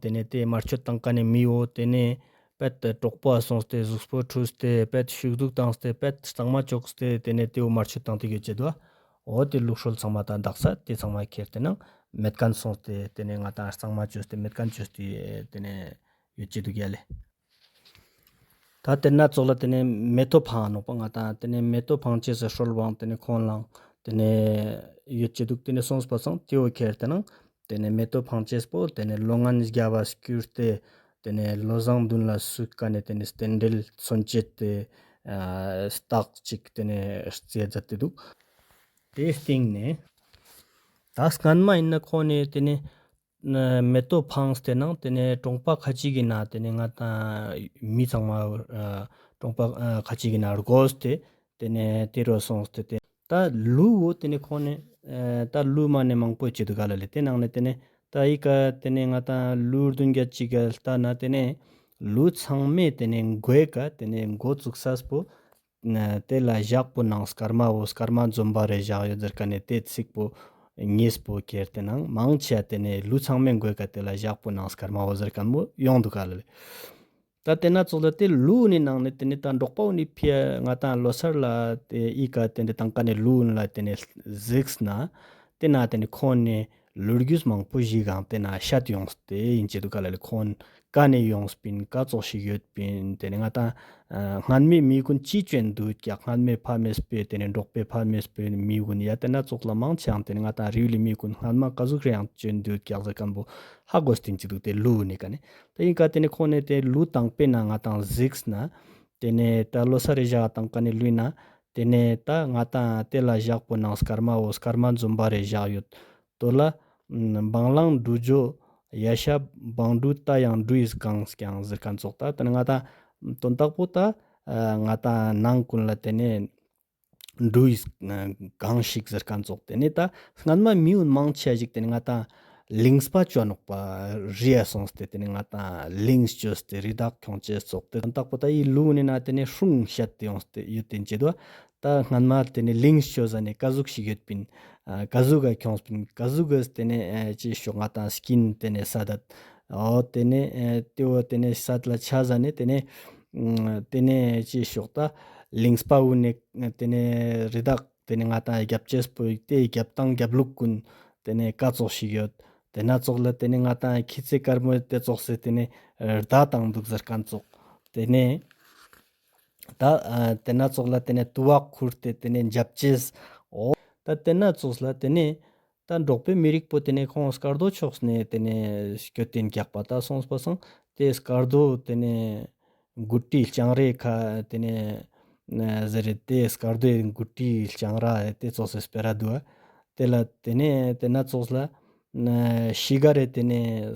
ཏེ་ནེ་ཏེ་དམར་མཆོད་བཏང་ཁན་ནི་མི་བོ་ཏེ་ནེ་པད་གྲོགས་པོ་སོང་སྟེ་གཟུགས་པོ་ཁྲུས་ཏེ་པད་ཤུག་གདུགས་བཏང་སྟེ་པད་གཙང་མ་ཅོས་ཏེ་ཏེ་ནེ་ཏེ་བོ་དམར་མཆོད་བཏང་སྟེ་ཡོད་ཅེ་དུག། འོ་ཏེ་ལུགས་སྲོལ་ཚང་མ་ད་དག་ས་ཏེ་ཚང་མ་ཁྱེར་ཏེ་ནང་མེད་ཁན་སོང་སྟེ་ཏེ་ནེ་ང་ཏང་གཙང་མ་ཅོས་ཏེ་མེད་ཁན་ཅོས་ཏེ་ཏེ་ནེ་ཡོད་ཅེ་དུག་ག་ལེ། ད་ཏེ་ན་ཙོགས་ལ་ཏེ་ནེ་མེ་ཏོག་ཕང་ནོག་པ། ང་ཏང་ཏེ་ནེ་མེ་ཏོག་ཕང་ཅེས་སི་སྲོལ་བོའང་ཏེ་ནེ་ཁོང་ལའང་ཏེ་ནེ་ཡོད་ཅེ་དུག། ཏེ་ནེ་སོང་པ་སང་ཏེ་བོ་ཁྱེར་ཏེ་ནང་ཏེ་ནེ་མེ་ཏོག་ཕང་ཅེས་པོ་ཏེ་ནེ་ལོ་ངན་རྒྱབ་པ་སྐྱུར་ཏེ་ཏེ་ནེ་ལོ་བཟང་དུན་ལ་སུད་ཀ་ནེ་ཏེ་ནེ་རྟེན་འབྲེལ་མཚོན་བྱེད་དེ་ཨ་རྟགས་ཅིག་ཏེ་ནེ་རྩི་མཛད་དེ་དུག། ཏེའི་སྟིང་ནེ་ད་སྔན་མ་ཨིན་ན་ཁོང་ནེ་ཏེ་ནེ་མེ་ཏོག་ཕངས་ཏེ་ནང་ཏེ་ནེ་གྲོང་པ་ཁ་ཅིག་གི་ནང་ཏེ་ནེ་ང་ཏང་མི་ཚང་མ་ཨ་གྲོང་པ་ཨ་ཁ་ཅིག་གི་ནང་རྒོས་ཏེ་ཏེ་ནེ་ཏེ་རུ་སོང་སྟེ་ཏེ་ད་ལུག་བོ་ཏེ་ནེ་ཁོང་ནེ་ཨ་ད་ལུག་མ་ནེ་མང་པོ་ཡོད་ཅེ་དུག་ག་ལེ། ཏེ་ནང་ནེ་ཏེ་ནེ་ད་ཨི་ཀ་ཏེ་ནེ་ང་ཏང་ལུག་བདུན་བརྒྱད་ཅིག་ག་ལྟ་ན་ཏེ་ནེ་ལུག་ཚང་མའི་ཏེ་ནེ་མགོའི་ཀ་ཏེ་ནེ་མགོ་བཙུགས་ས་པོ་ན་ཏེ་ལ་ཞག་པོ་ནང་སྐར་མ་བོ་སྐར་མ་འཛོམས་པ་རེ་བཞག་ཡོད་ཟེར་ཁན་ནི་ཏེ་ཚིག་པོ་ཉིས་པོ་ཁྱེར་ཏེ་ནང་མང་ཆེ་ཏེ་ནེ་ལུག་ཚང་མའི་མགོའི་ཀ་ཏེ་ལ་ཞག་པོ་ནང་སྐར་མ་བོ་ཟེར་ཁན་བོ་ཡོང་དུག་ག་ལེ། ད་ཏེ་ན་ཙོགས་ལ་ཏེ་ལུག་ནི་ནང་ནེ་ཏེ་ནེ་ད་འབྲོག་པ་བོ་ནི་ཕི་ཡ་ང་ཏང་ལོ་གསར་ལ་ཏེ་ཨི་ཀ་ཏེ་ནེ་ཏང་ཀ་ནེ་ལུག་ལ་ཏེ་ནེ་གཟིགས་ན་ཏེ་ན་ཏེ་ནེ་ཁོང་ནེ་ལོ་རྒྱུས་མང་པོ་ཞིག་གང་ཏེ་ན་ཤད་ཡོངས་ཏེ་ཨིན་ཅེ་དུག་ག་ལེ། ཁོང་ཀ་ནེ་ཡོངས་པིན་ཀ་ཙོགས་ཤིག་ཡོད་པིན་ཏེ་ནེ་ང་ཏང་ཨ་སྔན་མའི་མི་གུན་ཅི་ཅོ་ཨིན་དུག་ཀྱག། སྔན་མའི་ཕ་མེས་པའི་ཏེ་ནེ་འབྲོག་པའི་ཕ་མེས་པའི་མི་གུན་ཡ་ཏེ་ན་ཙོགས་ལ་མང་ཆེ་ཡང་ཏེ་ནེ་ང་ཏང་རི་བོ་ལི་མི་གུན་སྔན་མ་ཀ་ཟུག་རེ་ཡང་ཅོ་ཨིན་དུག་ཀྱག་ཟེར་ཁན་བོ་ཧ་གོ་སྟེ་ཨིན་ཅེ་དུག་ཏེ་ལུག་ནི་ཀ་ནེ། ཏེ་ཨིན་ཀ་ཏེ་ནེ་ཁོང་ནེ་ཏེ་ལུག་ཏང་པའི་ནང་ང་ཏང་གཟིགས་ན་ཏེ་ནེ་ད་ལོ་གསར་རེ་བཞག་ཏང་ཀ་ནེ་ལུག་ན་ཏེ་ནེ་ད་ང་ཏང་ཏེ་ལ་ཞག་པོ་ནང་སྐར་མ་བོ་སྐར་མ་འཛོམས་པ་རེ་བཞག་ཡོད། དོ་ལ་འབངས་གླང་འབྲུ་འཇོ་ཡ་ཤ་འབངས་འབྲུ་ད་ཡང་འབྲུ་ཡིས་གང་ཀྱང་ཟེར་ཁན་ཙོགས་ད་ཏེ་ནེ་ང་ཏང་དོན་དག་པོ་ད་ང་ཏང་ནང་གུན་ལ་ཏེ་ནེ་འབྲུ་ཡིས་གང་ཞིག་ཟེར་ཁན་ཙོགས་ཏེ་ནེ་ད་སྔན་མ་མི་གུན་མང་ཆེ་ཞིག་ཏེ་ནེ་ང་ཏང་ལིང་པ་ཅོ་ནོག་པ་རི་ཡ་སོང་སྟེ་ཏེ་ནེ་ང་ཏང་ལིང་ཅོས་ཏེ་རི་དྭགས་ཁྱོང་ཅེས་ཙོགས་ཏེ་དོན་དག་པོ་ད་ཨི་ལུག་ནི་ན་ཏེ་ནེ་སྲུང་ཤད་དེ་ཡོངས་ཏེ་ཡོད་ཏེ་ཨིན་ཅེ་དུག། ད་སྔན་མ་ཏེ་ནེ་ལིང་ཅོ་ཟ་ནེ་ཀ་ཟུག་ཞིག་ཡོད་པིན་ཨ་ཀ་ཟུག་ག་ཁྱོངས་པིན་ཀ་ཟུག་ག་ཏེ་ནེ་ཨ་ཅི་ཤོག་ང་ཏང་སྐྱིན་ཏེ་ནེ་སད་ད་འོ་ཏེ་ནེ་ཨ་ཏེ་བོ་ཏེ་ནེ་སད་ལ་ཆ་ཟ་ནེ་ཏེ་ནེ་ཨ་ཏེ་ནེ་ཅི་ཤོག་ད་ལིང་པ་གུན་ནེ་ཏེ་ནེ་རི་དྭགས་ཏེ་ནེ་ང་ཏང་རྒྱབ་ཅེས་པོ་ཏེ་རྒྱབ་སྟངས་རྒྱབ་ལུགས་གུན་ཏེ་ནེ་ཀ་ཙོགས་ཤིག་ཡོད། ཏེ་ན་ཙོགས་ལ་ཏེ་ནེ་ང་ཏང་ཁྱི་ཚེ་དཀར་མོ་ཏེ་ཙོགས་སེ་ཏེ་ནེ་རྡ་ཏང་དུག་ཟེར་ཁན་ཙོགས་ཏེ་ནེ། ད་ཨ་ཏེ་ན་ཙོགས་ལ་ཏེ་ནེ་ཏུ་བ་ཁུར་ཏེ་ཏེ་ནེ་འཇབ་ཅེས། འོ་ད་ཏེ་ན་ཙོགས་ལ་ཏེ་ནེ་ད་འབྲོག་པའི་མི་རིགས་པོ་ཏེ་ནེ་ཁོང་སྐར་རྡོ་ཕྱོགས་ནེ་ཏེ་ནེ་སྐྱོད་དེ་ཨིན་ཀྱག་པ། ད་སོང་པ་སང་ཏེ་སྐར་རྡོ་ཏེ་ནེ་གུ་ཏི་ལྕང་རའི་ཁ་ཏེ་ནེ་ ཟེར་རེ་ཏེ་སྐར་རྡོའི་མགུ་ཏི་ལྕང་ར་ཏེ་ཙོགས་སི་སྤེ་ར་དུག་པ། ཏེ་ལ་ཏེ་ནེ་ཏེ་ན་ཙོགས་ལ་ཤི་གར་རེ་ཏེ་ནེ་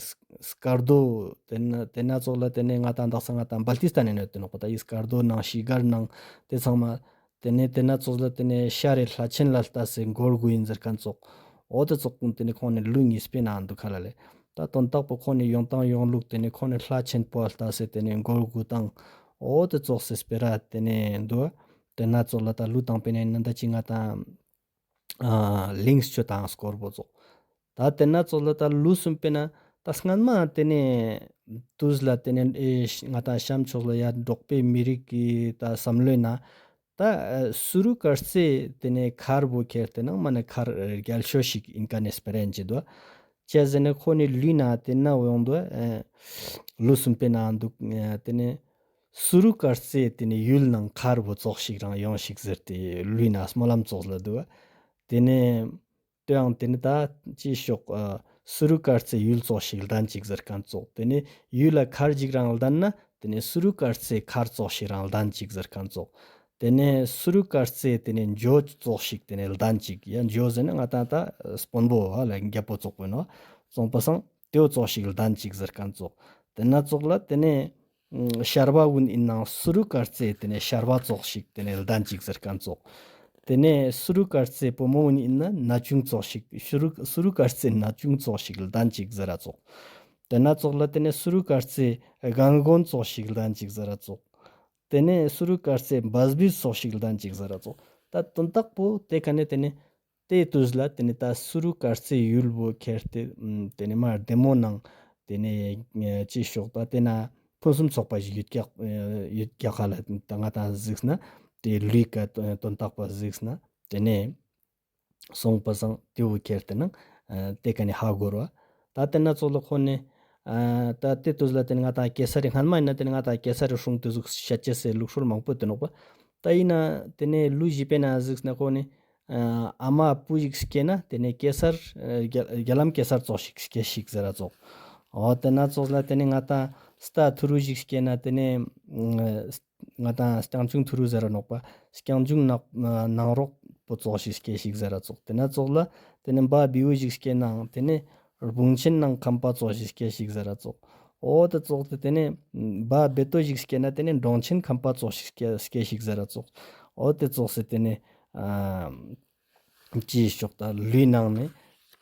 སྐར་རྡོ་ཏེ་ན་ཏེ་ན་ཙོགས་ལ་ཏེ་ནེ་ང་ཏང་དག་ས་ང་ཏང་བལ་ཏི་སྟན་ནེ་ནོད་ཏེ་ནོག་པ། ཏ་ཡི་སྐར་རྡོ་ནང་ཤི་གར་ནང་ཏེ་ཚང་མ་ཏེ་ནེ་ཏེ་ན་ཙོགས་ལ་ཏེ་ནེ་ཤར་རེ་ལྷ་ཆེན་ལ་ལྟས་སེ་མགོ་སྒུར་ཡིན་ཟེར་ཁན་ཙོགས། འོ་ཏེ་ཙོགས་ཏེ་ནེ་ཁོང་ནི་ལུས་ཉིས་པའི་ནང་དུག་ཁ་ལ་ལེ། ཏ་དོན་དག་པོ་ཁོང་ནི་ཡོང་སྟངས་ཡོང་ལུགས་ཏེ་ནེ་ཁོང་ནི་ལྷ་ཆེན་པོ་ལ་ལྟས་སེ་ཏེ་ནེ་མགོ་སྒུར་ཏང་འོ་ཏེ་ཙོགས་སི་སྤེ་ར་ཏེ་ནེ་དུག་པ། ཏེ་ན་ཙོགས་ལ་ཏ་ལུས་དང་པོའི་ནང་ནི་ཏ་ཅི་ང་ཏང་ཨ་ལིང་སྤྱོད་དང་སྐོར་པོ་ཙོགས། ཏ་ཏེ་ན་ཙོགས་ལ་ཏ་ལུས་སུམ་པའི་ནང་ཏ་སྔན་མ་ཏེ་ནེ་ཏུས་ལ་ཏེ་ནེ་ཨེ་ང་ཏང་ཤམ་ཕྱོགས་ལ་ཡ་འབྲོག་པའི་མི་རིགས་ཀྱི་ཏ་སམ་བློའི་ནང་ཏ་ཨ་སུ་རུ་ཀར་རྩེ་ཏེ་ནེ་མཁར་བོ་ཁྱེར་ཏེ་ནང་མ་ནེ་མཁར་རྒྱལ་ཤོས་ཤིག་ཨིན་ཁན་ནི་སྤེ་ར་ཨིན་ཅི་དུག་པ། ཅི་ཟེར་ན་ཁོང་ནི་ལུས་ནང་ཏེ་ན་ཡོང་དུག་པ། ཨ་ལུས་སུམ་པའི་ནང་དུག་ཨ་ཏེ་ནེ་སུ་རུ་ཀར་རྩེ་ཏེ་ནེ་ཡུལ་ནང་མཁར་བོ་ཙོགས་ཤིག་རང་ཡོང་ཤིག་ཟེར་ཏེ་ལུས་ནང་སྨོན་ལམ་ཙོགས་ལ་དུག་པ། ཏེ་ནེ་ཏེའང་ཏེ་ནེ་ཏ་ཅི་ཤོག་ཨ་སུ་རུ་ཀར་རྩེ་ཡུལ་ཙོགས་ཤིག་ལྡན་ཅིག་ཟེར་ཁན་ཙོགས། ཏེ་ནེ་ཡུལ་ལ་མཁར་ཅིག་རང་ལྡན་ན་ཏེ་ནེ་སུ་རུ་ཀར་རྩེ་མཁར་ཙོགས་ཤིག་རང་ལྡན་ཅིག་ཟེར་ཁན་ཙོགས། ཏེ་ནེ་སུ་རུ་ཀར་རྩེ་ཏེ་ནེ་ཇོ་ཙོགས་ཤིག་ཏེ་ནེ་ལྡན་ཅིག་ཡ་ཇོ་ཟེར་ན་ང་ཏང་ཏ་དཔོན་པོ་ཧ་ལ་རྒྱལ་པོ་ཙོགས་པོ་ཨིན་ནོག་སོང་པ་སང་ཏེའོ་ཙོགས་ཤིག་ལྡན་ཅིག་ཟེར་ཁན་ཙོགས། ཏེ་ན་ཙོགས་ལ་ཏེ་ནེ་ཤར་བ་གུན་ཨིན་ནང་སུ་རུ་ཀར་རྩེ་ཏེ་ནེ་ཤར་བ་ཙོགས་ཤིག་ཏེ་ནེ་ལྡན་ཅིག་ཟེར་ཁན་ཙོགས། ཏེ་ནེ་སུ་རུ་ཀར་རྩེ་བུ་མོ་གུན་ཨིན་ན་ན་ཆུང་ཙོགས་ཤིག་སུ་རུ་སུ་རུ་ཀར་རྩེ་ན་ཆུང་ཙོགས་ཤིག་ལྡན་ཅིག་ཟེར་ར་ཙོགས། ཏེ་ན་ཙོགས་ལ་ཏེ་ནེ་སུ་རུ་ཀར་རྩེ་རྒན་རྒོན་ཙོགས་ཤིག་ལྡན་ཅིག་ཟེར་ར་ཙོགས། ཏེ་ནེ་སུ་རུ་ཀར་རྩེ་བ་སྦི་ཙོགས་ཤིག་ལྡན་ཅིག་ཟེར་ར་ཙོགས། ཏ་དོན་དག་པོ་ཏེ་ཀ་ནེ་ཏེ་ནེ་ཏེ་ཏུས་ལ་ཏེ་ནེ་ཏ་སུ་རུ་ཀར་རྩེ་ཡུལ་བོ་ཁྱེར་ཏེ་ཨམ་ཏེ་ནེ་མ་རྡེ་མོ་ནང་ཏེ་ནེ་ཨ་ཅི་ཤོག་ཏ་ཏེ་ན་ཕུན་སུམ་ཚོགས་པ་ཞིག་ཡོད་ཀྱག་ཡོད་ཀྱག་ཁ་ལ་ཏ་ང་ཏང་གཟིགས་ན་ཏེ་ལུས་ཀ་དོན་དག་པ་གཟིགས་ན་ཏེ་ནེ་སོང་པ་སང་ཏེ་བོ་ཁྱེར་ཏེ་ནང་ཨ་ཏེ་ཀ་ནེ་ཧ་གོ་ར་བ། ཏ་ཏེ་ན་ཙོགས་ལ་ཁོང་ནི་ཨ་ཏ་ཏེ་ཏུས་ལ་ཏེ་ནེ་ང་ཏང་གེ་སར་རི་སྔན་མ་ཨིན་ན་ཏེ་ནེ་ང་ཏང་གེ་སར་རི་སྲུང་ཏེ་ཟུག་ཤད་ཅེས་སི་ལུགས་སྲོལ་མང་པོ་ཡོད་ཏེ་ནོག་པ། ཏ་ཨིན་ན་ཏེ་ནེ་ལུས་བཞི་པའི་ནང་གཟིགས་ན་ཁོང་ནི་ཨ་ཨ་མ་བུ་ཞིག་སྐྱེས་ན་ཏེ་ནེ་གེ་སར་ཨ་རྒྱ་རྒྱ་ལམ་གེ་སར་ཙོགས་ཤིག་སྐྱེས་ཤིག་ཟེར་ར་ཙོགས། འོ་ཏེ་ན་ཙོགས་ལ་ཏེ་ནེ་ང་ཏང་རྟ་ཐུ་རུ་ཞིག་སྐྱེས་ན་ཏེ་ནེ་ཨ་ང་ཏང་རྐྱང་ཆུང་ཐུ་རུ་ཟེར་ར་ནོག་པ། རྐྱང་ཆུང་ནག་ནང་རོག་པོ་ཙོགས་ཤིག་སྐྱེས་ཤིག་ཟེར་ར་ཙོགས། ཏེ་ན་ཙོགས་ལ་ཏེ་ནེ་བ་བི་བུ་ཞིག་སྐྱེས་ནའང་ཏེ་ནེ་བུང་ཆེན་ནང་ཁམས་པ་ཙོགས་ཤིག་སྐྱེས་ཤིག་ཟེར་ར་ཙོགས། འོ་ཏེ་ཙོགས་ཏེ་ཏེ་ནེ་བ་བེ་ཏོ་ཞིག་སྐྱེས་ན་ཏེ་ནེ་འབྲོང་ཆེན་ཁམས་པ་ཙོགས་ཤིག་སྐྱེས་སྐྱེས་ཤིག་ཟེར་ར་ཙོགས། འོ་ཏེ་ཙོགས་སེ་ཏེ་ནེ་ཨ་ཅི་ཤོག་ཏ་ལུས་ནང་ནེ་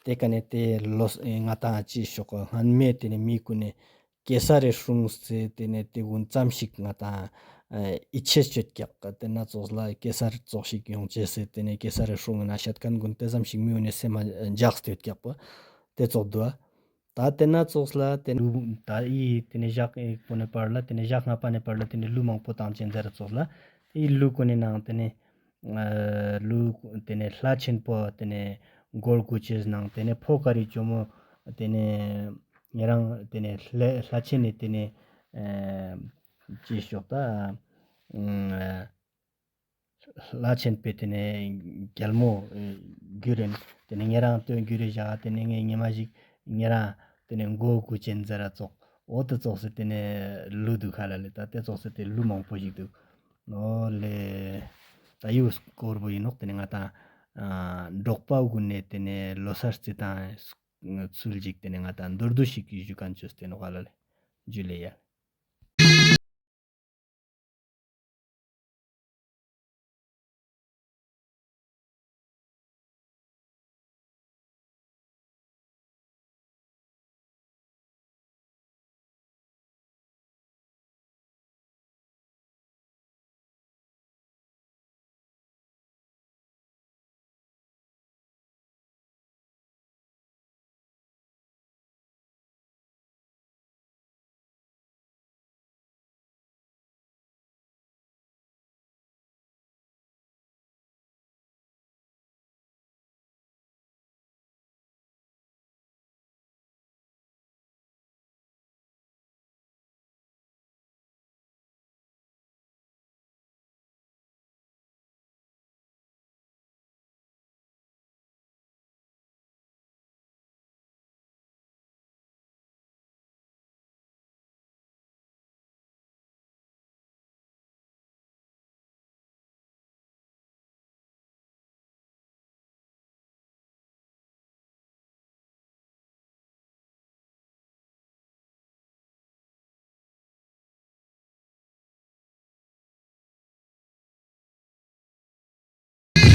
ཏེ་ཀ་ནེ་ཏེ་ལོ་ང་ཏང་ཅི་ཤོག་སྔན་མེ་ཏེ་ནེ་མི་གུན་ནི་གེ་སར་རི་སྲུངས་ཏེ་ཏེ་ནེ་ཏེ་གུན་ཙམ་ཞིག་ང་ཏང་ཨ་ཡིད་ཆེས་ཅོ་ཀྱག། ཏེ་ན་ཙོགས་ལ་གེ་སར་ཙོགས་ཤིག་ཡོང་ཅེས་སི་ཏེ་ནེ་གེ་སར་རི་སྲུང་ན་ཤད་ཁན་གུན་ཏེ་ཙམ་ཞིག་མི་གུན་ནི་སེམས་མ་འཇགས་ཏེ་ཡོད་ཀྱག་པ། ཏེ་ཙོགས་དུག་པ། ཏ་ཏེ་ན་ཙོགས་ལ་ཏེ་ལུ་ཏ་ཨི་ཏེ་ནེ་ཞག་ཨི་གོ་ནེ་བར་ལ་ཏེ་ནེ་ཞག་ལྔ་པ་ནེ་བར་ལ་ཏེ་ནེ་ལུས་མང་པོ་ཏང་ཅེས་ཟེར་ར་ཙོགས་ལ་ཏེ་ལུས་གོ་ནེ་ནང་ཏེ་ནེ་ཨ་ལུས་ཏེ་ནེ་ལྷ་ཆེན་པོ་ཏེ་ནེ་མགོ་སྒུར་ཅེས་ནང་ཏེ་ནེ་ཕོ་ཀ་རི་ཇོ་མོ་ཏེ་ནེ་ཉེ་རང་ཏེ་ནེ་ལྷ་ལྷ་ཆེན་ནི་ཏེ་ནེ་ཨ་ཅི་ཤོག་ཏ་ཨ་ལྷ་ཆེན་པོའི་ཏེ་ནེ་རྒྱལ་མོ་གྱུར་རེ་ཏེ་ནེ་ཉེ་རང་སྟོན་གྱུར་རེ་བཞག་ཏེ་ནེ་ངའི་ཉི་མ་ཞིག་ཉེ་རང་ཏེ་ནེ་མགོ་སྒུར་ཅེས་ཟེར་ར་ཙོགས། འོ་ཏེ་ཙོགས་སེ་ཏེ་ནེ་ལུས་དུག་ཁ་ལ་ལེ། ཏ་ཏེ་ཙོགས་སེ་ཏེ་ལུས་མང་པོ་ཞིག་དུག། འོ་ལེ། ཏ་ཡུ་སྐོར་པོ་ཨིན་ནོག། ཏེ་ནེ་ང་ཏང་ཨ་འབྲོག་པ་གུན་ནི་ཏེ་ནེ་ལོ་གསར་རྩི་སྟངས་ཚུལ་ཞིག་ཏེ་ནེ་ང་ཏང་མདོར་བསྡུས་ཤིག་ཞུ་ཁན་ཅོས་ཏེ་ནོག་ཁ་ལ་ལེ། ཇུ་ལེ་ཡ།